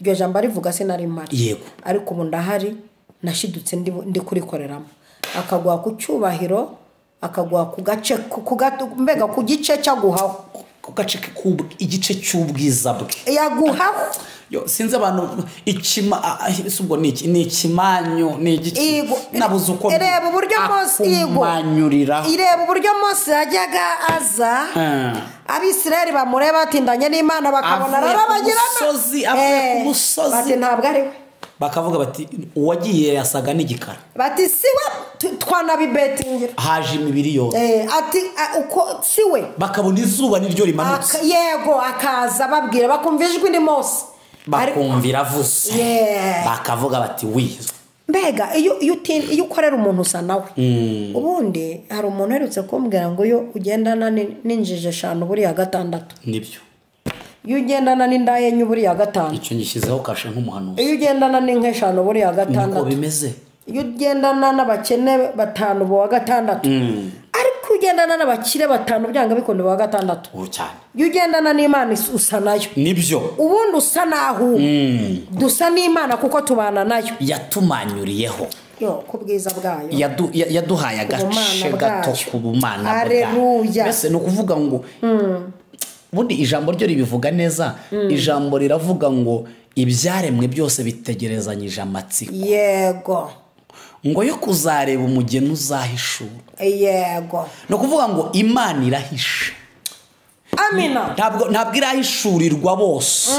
Iryo jambo arivuga sinari mpari.
Yego.
Ariko ubu ndahari nashidutse ndi kurikoreramo. Akaguha ku cyubahiro, akaguha ku gace mbega ku gice cyaguhaho,
ku gace igice cy'ubwiza bwe
yaguhaho.
Yo sinzi abantu ikima ubwo ni ikimanyo ni igiki nabuze uko
ireba uburyo Mose ireba uburyo Mose yajyaga aza Abisirayeli bamureba batindanye n'Imana bakabona arabagirana
avuye ku musozi,
bati ntabwo ari we,
bakavuga bati uwagiye yasaga n'igikara,
bati siwe twanabibetingira,
haje imibiri yose,
ati uko siwe,
bakabona izuba niryo rimanutse.
Yego. Akaza babwira bakumva ijwi ni Mose,
bakumvira avuze, bakavuga bati wi.
Mbega iyo ukorera umuntu usa nawe. Ubundi hari umuntu uherutse kumbwira ngo iyo ugendana n'injiji eshanu buriya gatandatu.
Nibyo.
Iyo ugendana n'indaya enye buriya gatanu.
Icyo ngishyizeho kashe nk'umuhanuzi.
Iyo ugendana n'inka eshanu buriya gatandatu.
Niko bimeze.
Iyo ugendana n'abakene batanu buwa gatandatu. Ariko ugendana n'abakire batanu byanga bikunda buwa gatandatu.
Cyane.
Iyo ugendana n'Imana usa nayo.
Nibyo.
Ubundi usa naho. Dusa n'Imana kuko tubana nayo.
Yatumanyuriyeho.
Yo ku bwiza bwayo.
Yaduhaye agace gato ku bumana bwayo.
Haleluya.
Mbese ni ukuvuga ngo ubundi ijambo ryo ribivuga neza. Ijambo riravuga ngo ibyaremwe byose bitegerezanyije amatsiko.
Yego.
Ngo yo kuzareba umugeni uzahishura.
Yego.
No kuvuga ngo Imana irahisha.
Amina.
Ntabwo irahishurirwa bose,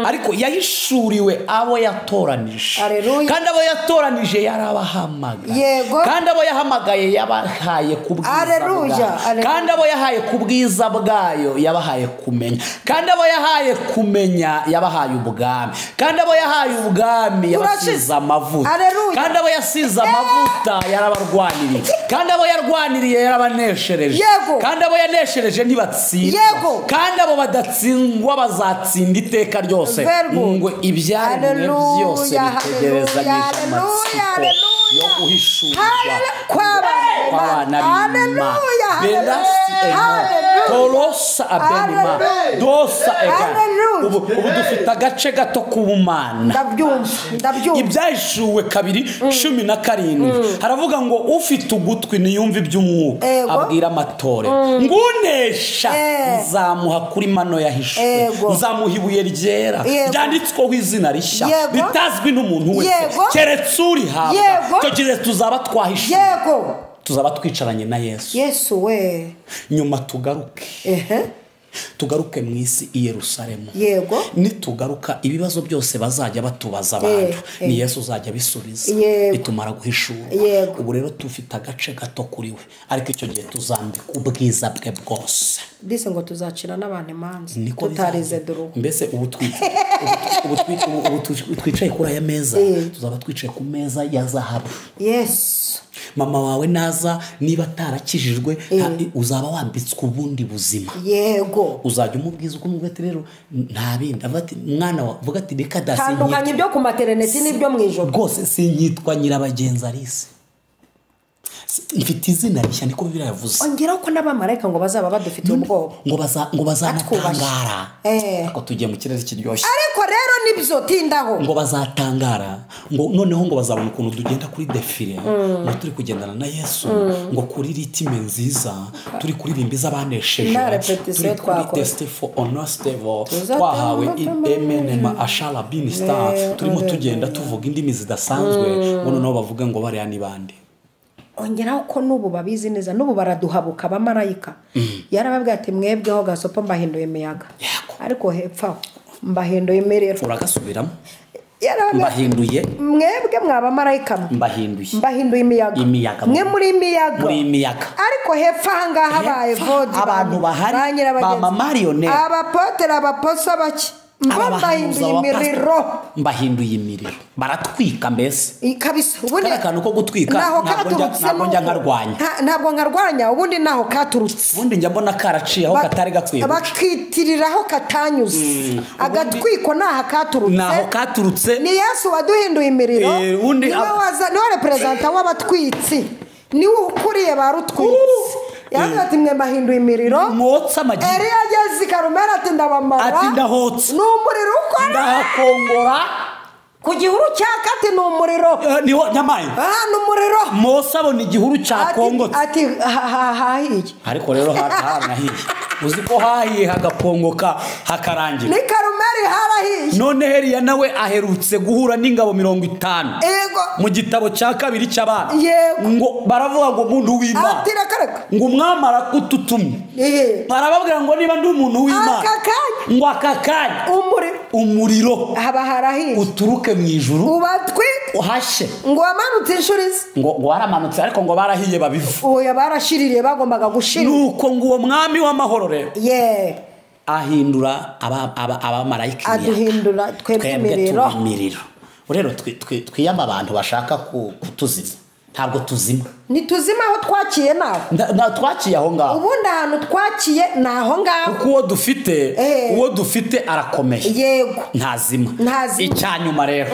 ariko yahishuriwe abo yatoranije. Kandi abo yatoranije yarabahamagaye. Kandi abo yahamagaye yabahaye ku bwiza bwayo. Kandi abo yahaye ku bwiza bwayo yabahaye kumenya. Kandi abo yahaye kumenya yabahaye ubwami. Kandi abo yahaye ubwami yabasize amavuta. Kandi abo yasize amavuta yarabarwaniriye. Kandi abo yarwaniriye yarabaneshereje. Kandi abo yaneshereje ntibatsindwa. Kandi abo badatsindwa bazatsinda iteka ryose. Ngo ibyaremwe byose bitegerezanyije amatsiko yo guhishurwa kw'abana b'Imana. Torosa abenima dosa ega. Ubu dufite agace gato k'ubumana.
Ndabyumva.
Ibyahishuwe 2:17 haravuga ngo ufite ugutwi niyumve iby'umwuka abwira amatorero ngunesha nzamuha kuri mano yahishwe, nzamuha ibuye ryera ryanditsweho izina rishya bitazwi n'umuntu wese keretse urihabwa. Icyo gihe tuzaba twahishwe, tuzaba twicaranye na Yesu.
Yesu we.
Nyuma tugaruke. Tugaruke mu isi i Yerusalemu.
Yego.
Nitugaruka ibibazo byose bazajya batubaza abantu ni Yesu uzajya bisubiza bitumara guhishura. Ubu rero tufite agace gato kuri we, ariko icyo gihe tuzambika ubwiza bwe bwose.
Dise ngo tuzacira n'abantu imanza tutarize duru.
Mbese ubu twicaye kuri aya meza, tuzaba twicaye ku meza ya zahabu.
Yes.
Mama wawe naza niba atarakijijwe uzaba wambitswe ubundi buzima.
Yego.
Uzajya umubwiza uko umubwira rero nta bindi. Avuga ati mwana wa vuga ati reka dasi
tandukanye ibyo ku maternity n'ibyo mu ijoro.
Rwose sinyitwa Nyirabagenzi Alice. Mfite izina rishya niko Bibiliya yavuze.
Ongera ko n'abamarayika ngo bazaba badufite ubwoba.
Ngo bazanatangara. Ariko tugiye mu kirere kiryoshye.
Ariko rero nibyo tindaho.
Ngo bazatangara, ngo noneho ngo bazabona ukuntu tugenda kuri defile, ngo turi kugendana na Yesu, ngo kuri ritime nziza, turi kuririmba izabanesheje. Turi kuri test for honorable, twahawe emenema ashala bin star, turimo tugenda tuvuga indimi zidasanzwe, ngo noneho bavuga ngo bariya ni bande.
Ongeraho ko n'ubu babizi neza, n'ubu baraduhabuka abamarayika. Yarababwiye ati mwebweho gasopo mbahinduye imiyaga, ariko hepfo mbahinduye imiriro.
Uragasubiramo. Mbahinduye
mwebwe mwaba marayika mbahinduye imiyaga, mwe muri imiyaga, ariko hepfo ahangaha habaye vodi
abantu bahari ba mamariyoneri
abapotera abaposa bake mbahinduye imiriro,
mbahinduye imiriro baratwika mbese
kabisa. Ubundi
akantu ko gutwika ntabwo njya nkarwanya,
ntabwo nkarwanya. Ubundi naho katurutse,
ubundi njya mbona karaciye aho katari gakwiye,
bakitiriraho katanyuze agatwiko naha katurutse,
naho katurutse.
Ni Yesu waduhinduye imiriro, niwe representa w'abatwitsi, niwe ukuriye barutwitsi. Yavuze ati mwe mbahinduye imiriro
mwotsa amagi.
Eliya ageze i Karumeli ati ndabamara,
ati ndahotsa,
ni umuriro ukora,
ndahakongora
ku gihuru cyaka, ati ni umuriro
niho nyamaye
ni umuriro.
Mose abona igihuru cyakongotse
ati hahiye,
ariko rero haranahiye. Uzi ko hahiye hagakongoka hakarangira.
Ni Karumeli harahiye.
None Eliya nawe aherutse guhura n'ingabo 50
Yego.
Mu gitabo cya kabiri cy'abana.
Yego.
Ngo baravuga ngo umuntu w'Imana.
Ati reka.
Ngo umwami arakututumye. Barababwira ngo niba ndi umuntu w'Imana.
Aka kanya.
Ngo aka kanya.
Umuriro.
Umuriro.
Haba harahiye.
Uturuke mu ijuru.
Ubatwike.
Uhashe.
Ngo wamanutse inshuro izi.
Ngo waramanutse ariko ngo barahiye babivu.
Oya barashiririye bagombaga gushira.
Nuko ngo uwo mwami w'amahoro rero. Ahindura abamarayika
aduhindura twebwe imiriro.
Rero twiyama abantu bashaka kutuzima, ntabwo tuzima.
Nituzima aho twakiye naho.
Twakiye aho ngaho.
Ubundi ahantu twakiye ni aho ngaho.
Kuko uwo dufite arakomeye.
Yego.
Ntazima. Icyanyuma rero.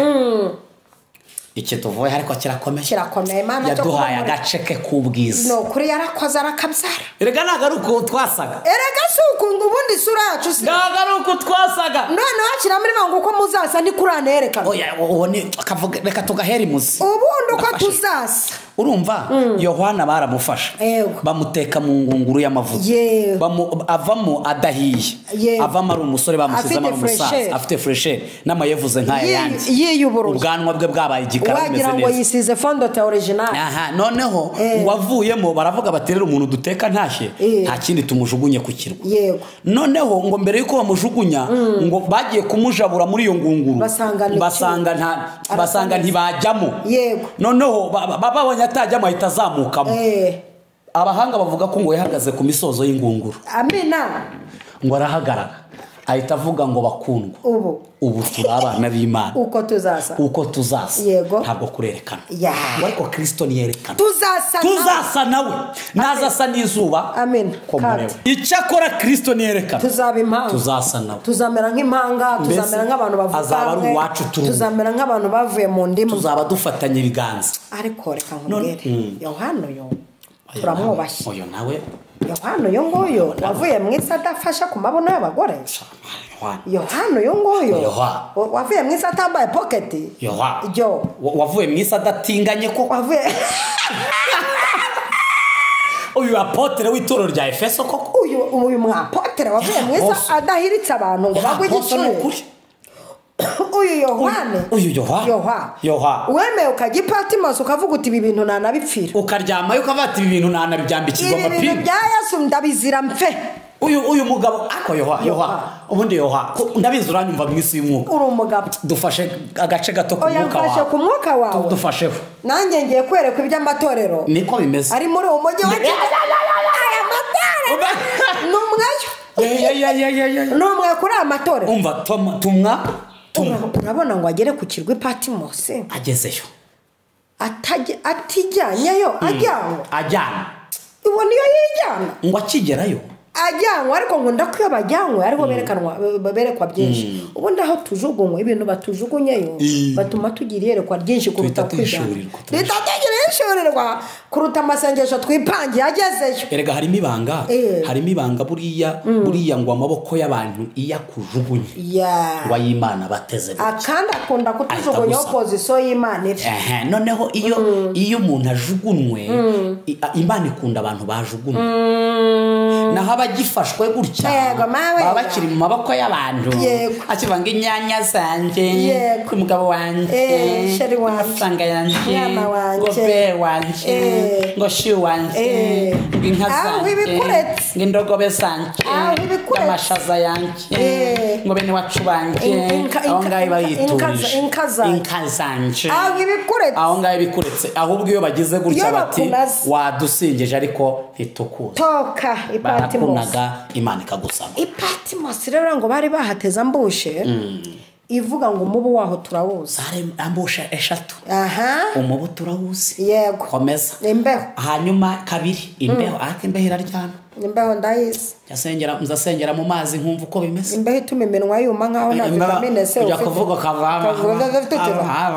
Iki tuvuye ariko kirakomeye.
Kirakomeye mama
cyo yaduhaye agace ke k'ubwiza.
No kuri yarakoze arakabyara.
Erega ntago ari uko twasaga.
Erega si uko ngo ubundi isura yacu si.
Ntago ari uko twasaga.
None hakira muri bango uko muzasa ni kuranerekana.
Oya uwo ni akavuga reka tugahera imuzi.
Ubundi uko tuzasa.
Urumva Yohana baramufasha bamuteka mu ngunguru y'amavuta, avamo adahiye, avamo ari umusore, bamushyizemo ari umusaza afite fresher n'amayevuze nk'aya yanjye, ubwanwa bwe bwabaye igikara bumeze neza,
wagira ngo yisize fondote original.
Aha noneho wavuyemo baravuga bati rero umuntu duteka ntashye nta kindi tumujugunye ku kirwa. Noneho ngo mbere yuko bamujugunya ngo bagiye kumujabura muri iyo ngunguru basanga ntibajyamo. Noneho babonye atajyamo ahita azamukamo. Abahanga bavuga ko ngo yahagaze ku misozo y'ingunguru.
Amina.
Ngo arahagarara ahita avuga ngo bakundwa ubu turi abana b'Imana uko tuzasa ntabwo kurerekana, ariko Kristo niyerekana tuzasa nawe, nazasa n'izuba.
Amen.
Icyakora Kristo niyerekana
tuzaba impanga,
tuzasa nawe,
tuzamera nk'impanga, tuzamera nk'abantu bavuga,
azaba ari uwacu,
tuzamera nk'abantu bavuye mu ndimu,
tuzaba dufatanye ibiganza.
Ariko reka nkubwire Yohana yo turamwubashye,
oyo nawe
Yohana uyu nguyu wavuye mu isi adafasha ku mabuno y'abagore. Yohana uyu nguyu wavuye mu isi atambaye poketi.
Wavuye mu isi adatinganye ko uyu apotre w'itorero rya Efeso koko,
uyu mwapotre wavuye mu isi adahiritse abantu ngo bagwe igicuri. Uyu Yohana,
uyu Yohana
wemeye ukajya i Patmos ukavuga uti ibi bintu nanabipfira,
ukaryamayo ukavuga ati ibi bintu nanabyambikirwa amapingu,
ibi bintu bya Yesu ndabizira mpfe.
Uyu mugabo ako Yohana ubundi Yohana ndabizi uranyumva mu isi y'umwuka,
uri umugabo.
Dufashe agace gato ku mwuka wawe,
ku mwuka wawe
dufasheho.
Nanjye ngiye kwereka iby'amatorero
niko bimeze
ari muri uwo mujyi wa Kigali. Aya matorero ni umwayo, ni umwe kuri aya matorero.
Umva tumwa
urabona ngo agere ku kirwa Patmos
agezeyo
atijyanyeyo, ajyanwe ubona iyo yijyana
ngo akigerayo
ajyanwe. Ariko ngo ndakwiyo bajyanwe ariko berekanwa berekwa byinshi. Ubundi aho tujugunywe ibintu batujugunyeyo batuma tugira iyerekwa ryinshi kuruta kwijana, tugira kuruta amasengesho twipangiye agezeyo.
Erega harimo ibanga, harimo ibanga buriya ngo amaboko y'abantu iya kujugunye ngo ay'Imana bateze
akandi akunda kutujugunya opposition y'Imana iri.
Noneho iyo umuntu ajugunywe Imana ikunda abantu bajugunywe, naho abagifashwe gutya baba bakiri mu maboko y'abantu, akivanga inyanya zanjye umugabo wanjye amafaranga yanjye ngo be wanjye ngo shi wanjye ngo inka zanjye ngo indogobe zanjye amashaza yanjye ngo bene wacu banjye, aho ngaho bayiturije inka zanjye, aho ngaho bikuretse. Ahubwo iyo bagize gutya bati wadusingeje ariko ntitukuze
toka
barakunaga Imana ikagusaba.
Ipatmos rero ngo bari bahateze ambushe ivuga ngo umubu waho turawuzi,
ari ambushe eshatu. Umubu turawuzi,
yego
komeza
imbeho.
Hanyuma kabiri imbeho, ariko imbeho iraryana,
imbeho ndayizi,
nzasengera mu mazi nkumva uko bimeze.
Imbeho ituma iminwa yuma nkaho nta vitamine C
ujya kuvuga kavama,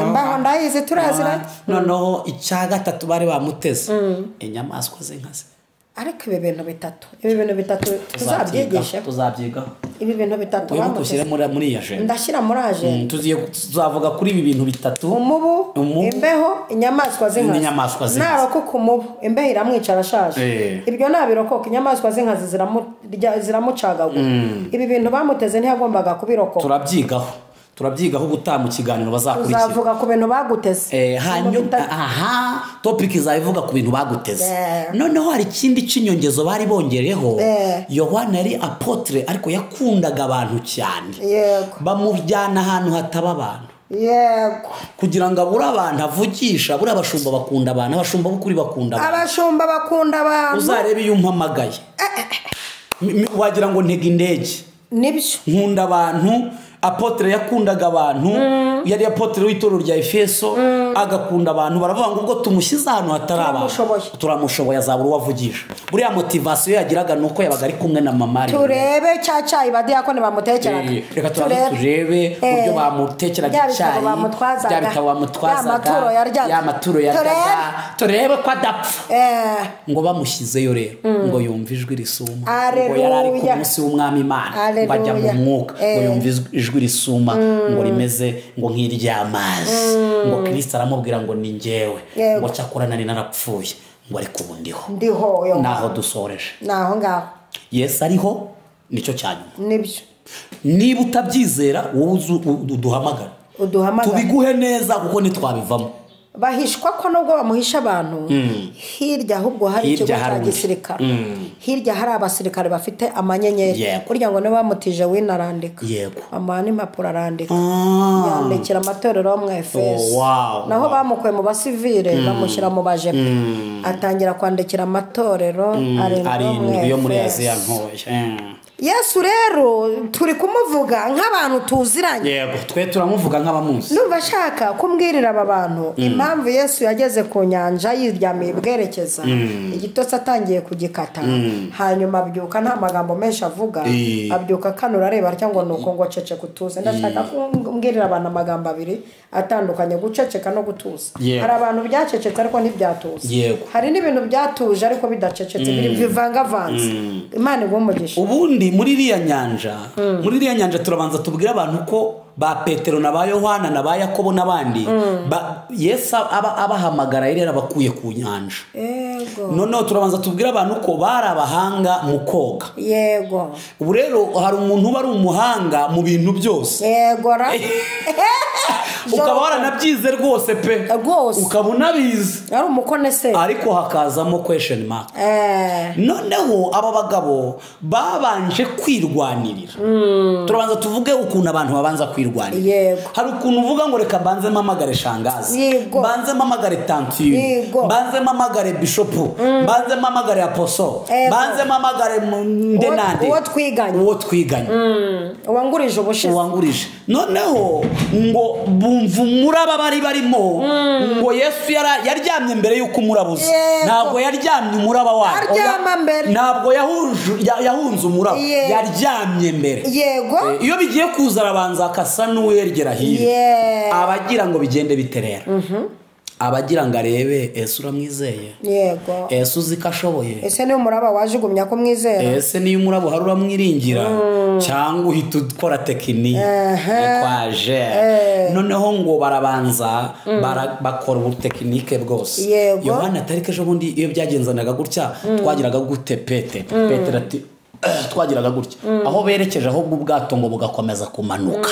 imbeho ndayizi turazira.
Noneho icya gatatu bari bamuteze inyamaswa z'inkazi.
Ariko ibi bintu bitatu tuzabyigisha,
tuzabyigaho.
Ibi bintu bitatu
bamushyira muri iyi agenda,
ndashyira muri agenda.
Tuzavuga kuri ibi bintu bitatu:
umubu, imbeho, inyamaswa z'inkazi. Narokoka umubu imbeho iramwica arashaje, ibyo nabirokoka inyamaswa z'inkazi ziramucagagura. Ibi bintu bamuteze ntiyagombaga kubirokoka.
Turabyigaho ubutaha mu kiganiro bazakurikira,
tuzavuga ku bintu baguteze.
Hanyuma topic izavuga ku bintu baguteze. Noneho hari ikindi cy'inyongezo bari bongereho. Yohana yari apotre ariko yakundaga abantu cyane, bamujyana ahantu hataba abantu,
yego,
kugira ngo abure abantu avugisha. Buri abashumba bakunda abantu, abashumba b'ukuri bakunda abantu,
abashumba bakunda abantu.
Uzarebe iyo umpamagaye wagira ngo ntega indege.
Nibyo,
nkunda abantu. Apotre yakundaga abantu, yari apotre w'itorero rya Efeso, agakunda abantu. Baravuga ngo ubwo tumushyize ahantu hatari abantu turamushoboye, azabura uwavugisha. Buriya motivation yagiraga nuko yabaga ari kumwe na mama.
Turebe cya cyayi badiyakone bamutekeraga,
reka turebe uburyo bamutekeraga icyayi, bya bitabo bamutwazaga, ya maturo yaryaga, turebe ko adapfa. Ngo bamushyizeyo rero ngo yumve ijwi risuma, ngo yari ari ku munsi w'umwami Imana, bajya mu mwuka ngo yumve ijwi risuma ngo rimeze ngo nk'iry'amazi, ngo Kristo Aramubwira ngo ni njyewe, ngo cyakora nari narapfuye, ngo ariko ubu ndiho.
Ndiho.
Naho dusoreje.
Naho ngaho.
Yesu ariho nicyo cyanyuma.
Nibyo.
Niba utabyizera wowe uduhamagara. Tubiguhe neza kuko ntitwabivamo.
Bahishwa ko nubwo bamuhisha abantu hirya ahubwo hari ikigo cya gisirikare, hirya hari abasirikare bafite amanyenyeri, kurya ngo niba bamutije winarandika amuha n'impapuro arandika, yandikira amatorero yo mu Efeso. Naho bamukuye mu basivile bamushyira mu bajepe, atangira kwandikira amatorero arindwi
yo muri Aziya ntoya.
Yesu rero turi kumuvuga nk'abantu tuziranye.
Yego, twe turamuvuga nk'abamuzi.
Ndumva ashaka kumbwirira aba bantu impamvu Yesu yageze ku nyanja yiryamiye bwerekeza, igitotsi atangiye kugikata, hanyuma abyuka nta magambo menshi avuga, abyuka kanura areba cyangwa nuko ngo ceceka utuze. Ndashaka kumbwirira abantu amagambo abiri atandukanye, guceceka no gutuza. Hari abantu byacecetse ariko ntibyatuza, hari n'ibintu byatuje ariko bidacecetse, biri bivangavanze. Imana iguhe umugisha.
Ubundi muri iriya nyanja, turabanza tubwira abantu ko ba Petero na ba Yohana na ba Yakobo n'abandi Yesu abahamagara yari yarabakuye ku nyanja.
Yego.
Noneho turabanza tubwira abantu ko bari abahanga mu koga.
Yego.
Ubu rero hari umuntu uba ari umuhanga mu bintu byose.
Yego ra.
Ukaba waranabyize rwose pe.
Rwose.
Ukaba unabizi.
Ari umukonese.
Ariko hakazamo question mark. Noneho aba bagabo babanje kwirwanirira. Turabanza tuvuge ukuntu abantu babanza kwirwanirira.
Yego.
Hari ukuntu uvuga ngo reka mbanze mpamagare shangazi.
Yego.
Mbanze mpamagare tantine.
Yego.
Mbanze mpamagare bishop. Mbanze mpamagare apostle. Mbanze mpamagare ndenande.
Uwo twiganye. Uwangurije ubushize.
Uwangurije. Noneho ngo bumva umuraba bari barimo, ngo Yesu yaryamye mbere yuko umurabuza. Ntabwo yaryamye umuraba wayo. Ntabwo yahunze umuraba. Yaryamye mbere.
Yego.
Iyo bigiye kuza arabanza akasa n'uwergera hirya. Abagira ngo bigende biterera. Abagira ngo arebe ese uramwizeye.
Yego.
Ese uzi ko ashoboye.
Ese niyo umuraba wajugumya ko mwizera.
Ese niyo umuraba uhari uramwiringira cyangwa uhita ukora tekinike kwaje. Noneho ngo barabanza bakora ubutekinike bwose. Yohana tariki ejo bundi iyo byagenzanaga gutya twagiraga gute Petero ati twagiraga gutya aho berekeje ahubwo ubwato ngo bugakomeza kumanuka,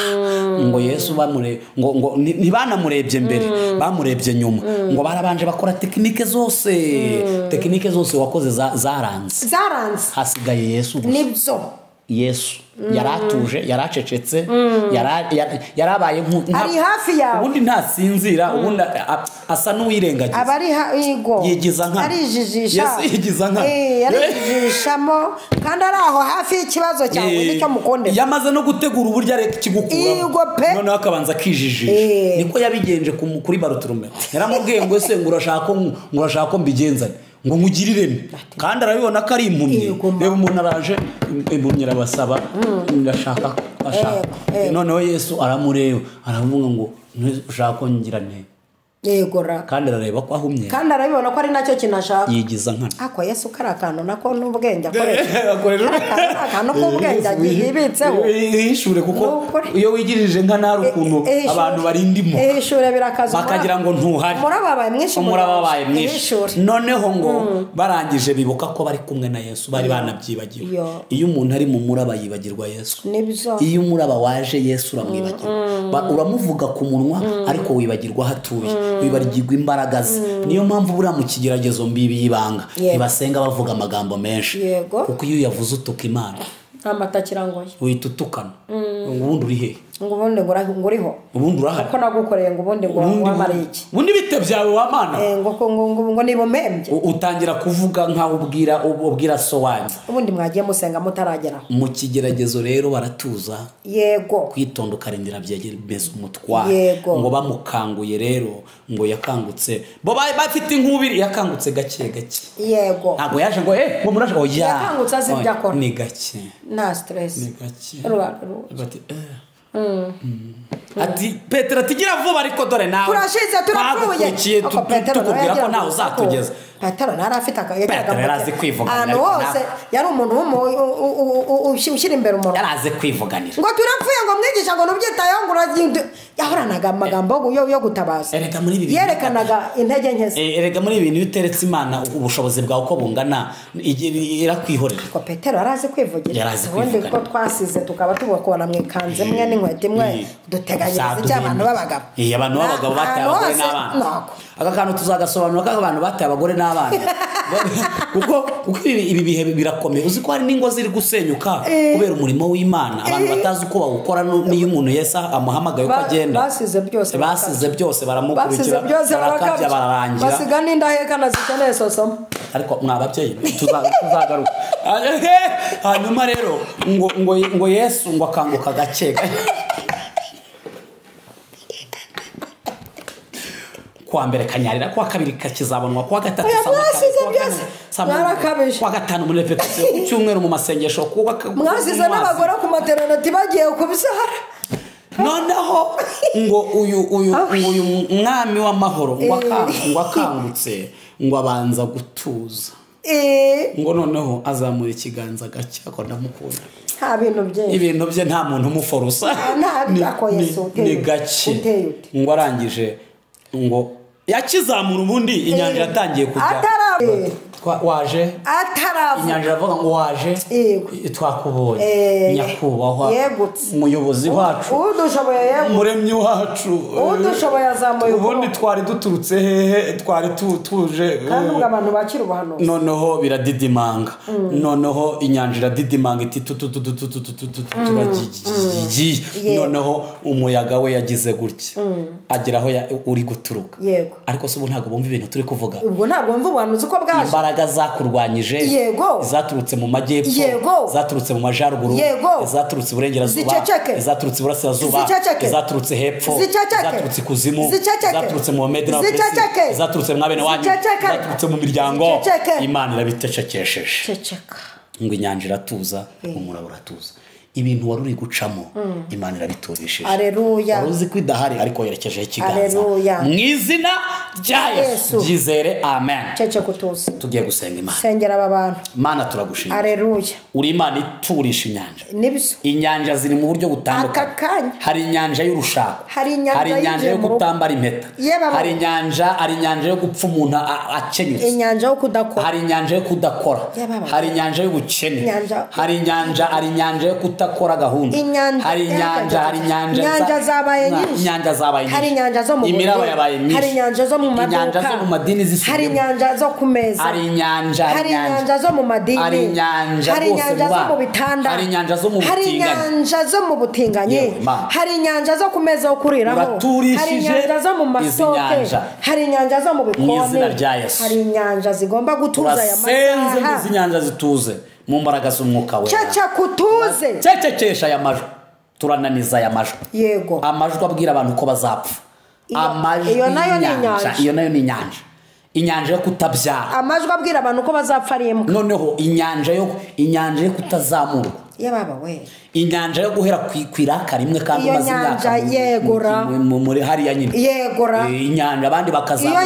ngo Yesu bamure ngo ntibanamurebye mbere, bamurebye nyuma, ngo barabanje bakora tekinike zose. Tekinike zose wakoze zaranze, hasigaye Yesu gusa.
Nibyo.
Yesu yaratuje, yaracecetse, yarabaye
ari hafi yawe.
Ubundi ntasinzira, ubundi asa n'uwirengagiza.
Abari yego.
Yigiza nka.
Arijijisha.
Yesu yigiza nka.
Yarijijishamo kandi ari aho hafi y'ikibazo cyawe nicyo mukondera.
Yamaze no gutegura uburyo areka kigukuramo. Noneho akabanza akijijisha. Niko yabigenje kuri Barutulume. Yaramubwiye ngo ese ngo urashaka ko mbigenzane, ngo nkugirire, kandi arabibona ko ari impumyi. Reba umuntu araje, impumyi arabasaba, ndashaka ashaka. Noneho Yesu aramureba aravuga ngo ushaka ko ngira nte.
Yego ra.
Kandi arareba ko ahumye.
Kandi arabibona ko ari nacyo kintu ashaka.
Yigiza nkana.
Ako Yesu kari akantu nako n'ubwenge akoresha. Akantu k'ubwenge yibitseho.
Ihishure kuko iyo wigirije nkana hari ukuntu abantu barindimo.
Ihishure birakaza.
Bakagira ngo ntuhari.
Murababaye mwinshi.
Murababaye mwinshi. Noneho ngo barangije bibuka ko bari kumwe na Yesu, bari banabyibagiwe. Iyo umuntu ari mu muraba yibagirwa Yesu.
Nibyo.
Iyo umuraba waje Yesu uramwibagirwa. Uramuvuga ku munwa ariko wibagirwa hatuye. Wibagirwa imbaraga ze. Niyo mpamvu buriya mu kigeragezo mbibi y'ibanga ntibasenga bavuga amagambo menshi, kuko iyo uyavuze utuka Imana.
Amata kirangoye
uhita utukana. Ubundi uri he?
Ngo ubundi ngo uriho.
Ubundi urahari.
Kuko nagukoreye ngo ubundi ngo wamare iki?
Ubundi bite byawe wamana?
Ngo niba umembye.
Utangira kuvuga nkaho ubwira so wanyu.
Ubundi mwagiye musenga mutaragera.
Mu kigeragezo rero baratuza.
Yego.
Kwitonda ukarindira byegeze umutware. Ngo bamukanguye rero ngo yakangutse. Bo bafite inkubiri yakangutse gake gake.
Yego.
Ntabwo yaje ngo ngo muraje oya.
Yakangutse azi ibyo akora.
Ni gake.
Nta stress.
Ni gake. Bati Ati Petero atigira vuba ariko dore nawe
turashize turapfuye.
Tukubwira ko nawe uzatugeza.
Petero nari afite
Petero yarazi kwivuganira
hose, yari umuntu ushyira imbere umuntu
yarazi kwivuganira
ngo turapfuye ngo mwigisha ngo nubyitayeho ngo uragenda Yahoranaga amagambo yo gutabaza.
Erega muri ibi
yerekanaga intege nke ze.
Erega muri ibi bintu uteretse Imana ubushobozi bwawe uko bungana irakwihorera.
Ko Petero arazi kwivugira. Ubundi ko twasize tukaba tubakubona mwikanze mwe n'inkweto imwe duteganyiriza icyo abantu b'abagabo.
Abantu b'abagabo bataye abagore n'abana. Aka kantu tuzagasobanura ko abantu bataye abagore n'abana. Kuko ibi bihe birakomeye. Uzi ko hari n'ingo ziri gusenyuka kubera umurimo w'Imana. Abantu batazi uko bawukora n'iyo umuntu Yesu amuhamagaye uko agenda. Basize byose baramukurikira. Barakabya bararangira.
Basiga n'indahekana zikeneye sosoma.
Ariko mwababyeyi tuzagaruka. Hanyuma rero ngo Yesu ngo akanguka gake. Kwa mbere kanyarira, kwa kabiri kakizabonwa, kwa gatatu
sama,
kwa gatanu muri repetition, ku cyumweru mu masengesho,
mwasize n'abagore ku maternity bagiye kubyara.
Noneho ngo uyu mwami w'amahoro ngo akangutse ngo abanza gutuza. Ngo noneho azamura ikiganza gake ako ndamukunda.
Nta bintu bye.
Ibintu bye nta muntu umuforosa. Ni gake. Ngo arangije ngo yakizamura ubundi inyanja yatangiye kujya. Waje inyanja iravuga ngo waje twakubonye nyakubahwa umuyobozi wacu umuremyi wacu
udushoboye azamuye.
Ubundi twari duturutse hehe, twari tuje
kandi ubwo abantu bakira ubuhanuzi.
Noneho biradidimanga. Noneho inyanja iradidimanga iti turagiye. Noneho umuyaga we yagize gutya agera aho uri guturuka. Ariko se ubu ntabwo bumva ibintu turi kuvuga.
Ubwo ntabwo bumva ubuhanuzi uko bwaje.
Imbaraga zakurwanyije zaturutse mu majyepfo, zaturutse mu majaruguru, zaturutse iburengerazuba, zaturutse iburasirazuba, zaturutse hepfo, zaturutse ikuzimu, zaturutse mu medina, zaturutse mu bene wanyu, zaturutse mu miryango. Imana irabitecekesheje. Ngo inyanja iratuza, umuraba uratuza. Ibintu wari uri gucamo Imana irabiturishije.
Haleluya.
Wari uzi ko idahari ariko yerekejeho ikiganza. Mu izina rya Yesu. Byizere, amen.
Cece kutuza.
Tugiye gusenga Imana.
Sengera aba bantu.
Mana turagushimira.
Haleluya.
Uri Imana iturisha inyanja.
Nibyo.
Inyanja ziri mu buryo butandukanye. Hari inyanja y'urushako.
Hari
inyanja yo kutambara impeta. Hari inyanja yo gupfa umuntu akenyutse.
Inyanja yo kudakora.
Hari inyanja yo kudakora. Hari inyanja y'ubukene. Hari inyanja yo kutakora gahunda. Hari inyanja
zabaye nyinshi.
Inyanja zabaye nyinshi.
Hari inyanja zo mu
imiraba yabaye myinshi.
Hari inyanja zo mu maduka.
Inyanja zo mu madini zisubiyemo.
Hari inyanja zo ku meza.
Hari
inyanja zo mu madini.
Hari inyanja
hari inyanja zo mu bitanda.
Hari inyanja zo mu
butinganyi. Hari inyanja zo mu butinganyi. Hari inyanja zo ku meza yo kuriraho. Hari inyanja zo mu masoke. Hari inyanja zo mu bikoni. Hari inyanja zigomba gutuza aya masaha.
Turasenze izi nyanja zituze mu mbaraga z'umwuka wera.
Cece kutuze.
Cecekesha aya majwi. Turananiza aya majwi.
Yego.
Amajwi abwira abantu ko bazapfa. Amajwi
iyo nayo ni inyanja.
Iyo nayo ni inyanja. Inyanja yo kutabyara.
Amajwi abwira abantu ko bazapfa ari imbwa.
Noneho inyanja yo kutazamurwa.
Yababa we.
Inyanja yo guhera kwiraka rimwe kandi
umaze imyaka yegora
muri hariya nyine.
Yegora.
Inyanja abandi bakazamurwa.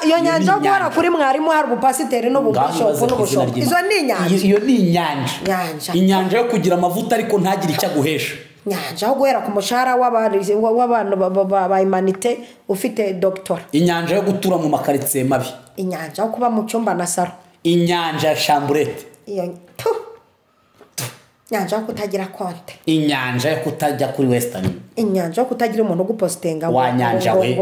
Iyo nyanja guhora kuri mwarimu hari ubupasiteri n'ububishopu n'ubushopu. Izo ni inyanja.
Iyo ni inyanja. Inyanja yo kugira amavuta ariko ntagire icyo aguhesha.
Inyanja yo guhera ku mushahara w'abantu ba humanité ufite doctora.
Inyanja yo gutura mu makaritsiye mabi.
Inyanja yo kuba mu cyumba na saro.
Inyanja ya chambrette.
Iyo inyanja yo kutagira konte.
Inyanja yo kutajya kuri Western.
Inyanja yo kutagira umuntu ugupostinga.
Wa nyanja we.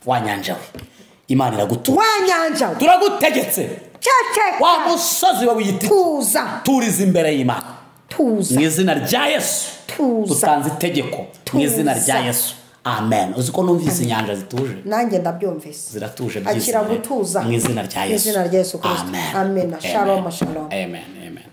Wa nyanja we. Imana iragutura.
Wa nyanja we.
Turagutegetse.
Cece.
Wa musozi we wiyita.
Tuza.
Turiza imbere y'Imana.
Tuza.
Mu izina rya Yesu.
Tuza.
Dutanze itegeko mu izina rya Yesu. Amen. Uzi ko numvise inyanja zituje.
Nanjye ndabyumvise.
Ziratuje byiza.
Akira gutuza.
Mu izina rya Yesu.
Mu izina rya Yesu Kristo.
Amen.
Amen. Shalom, shalom.
Amen.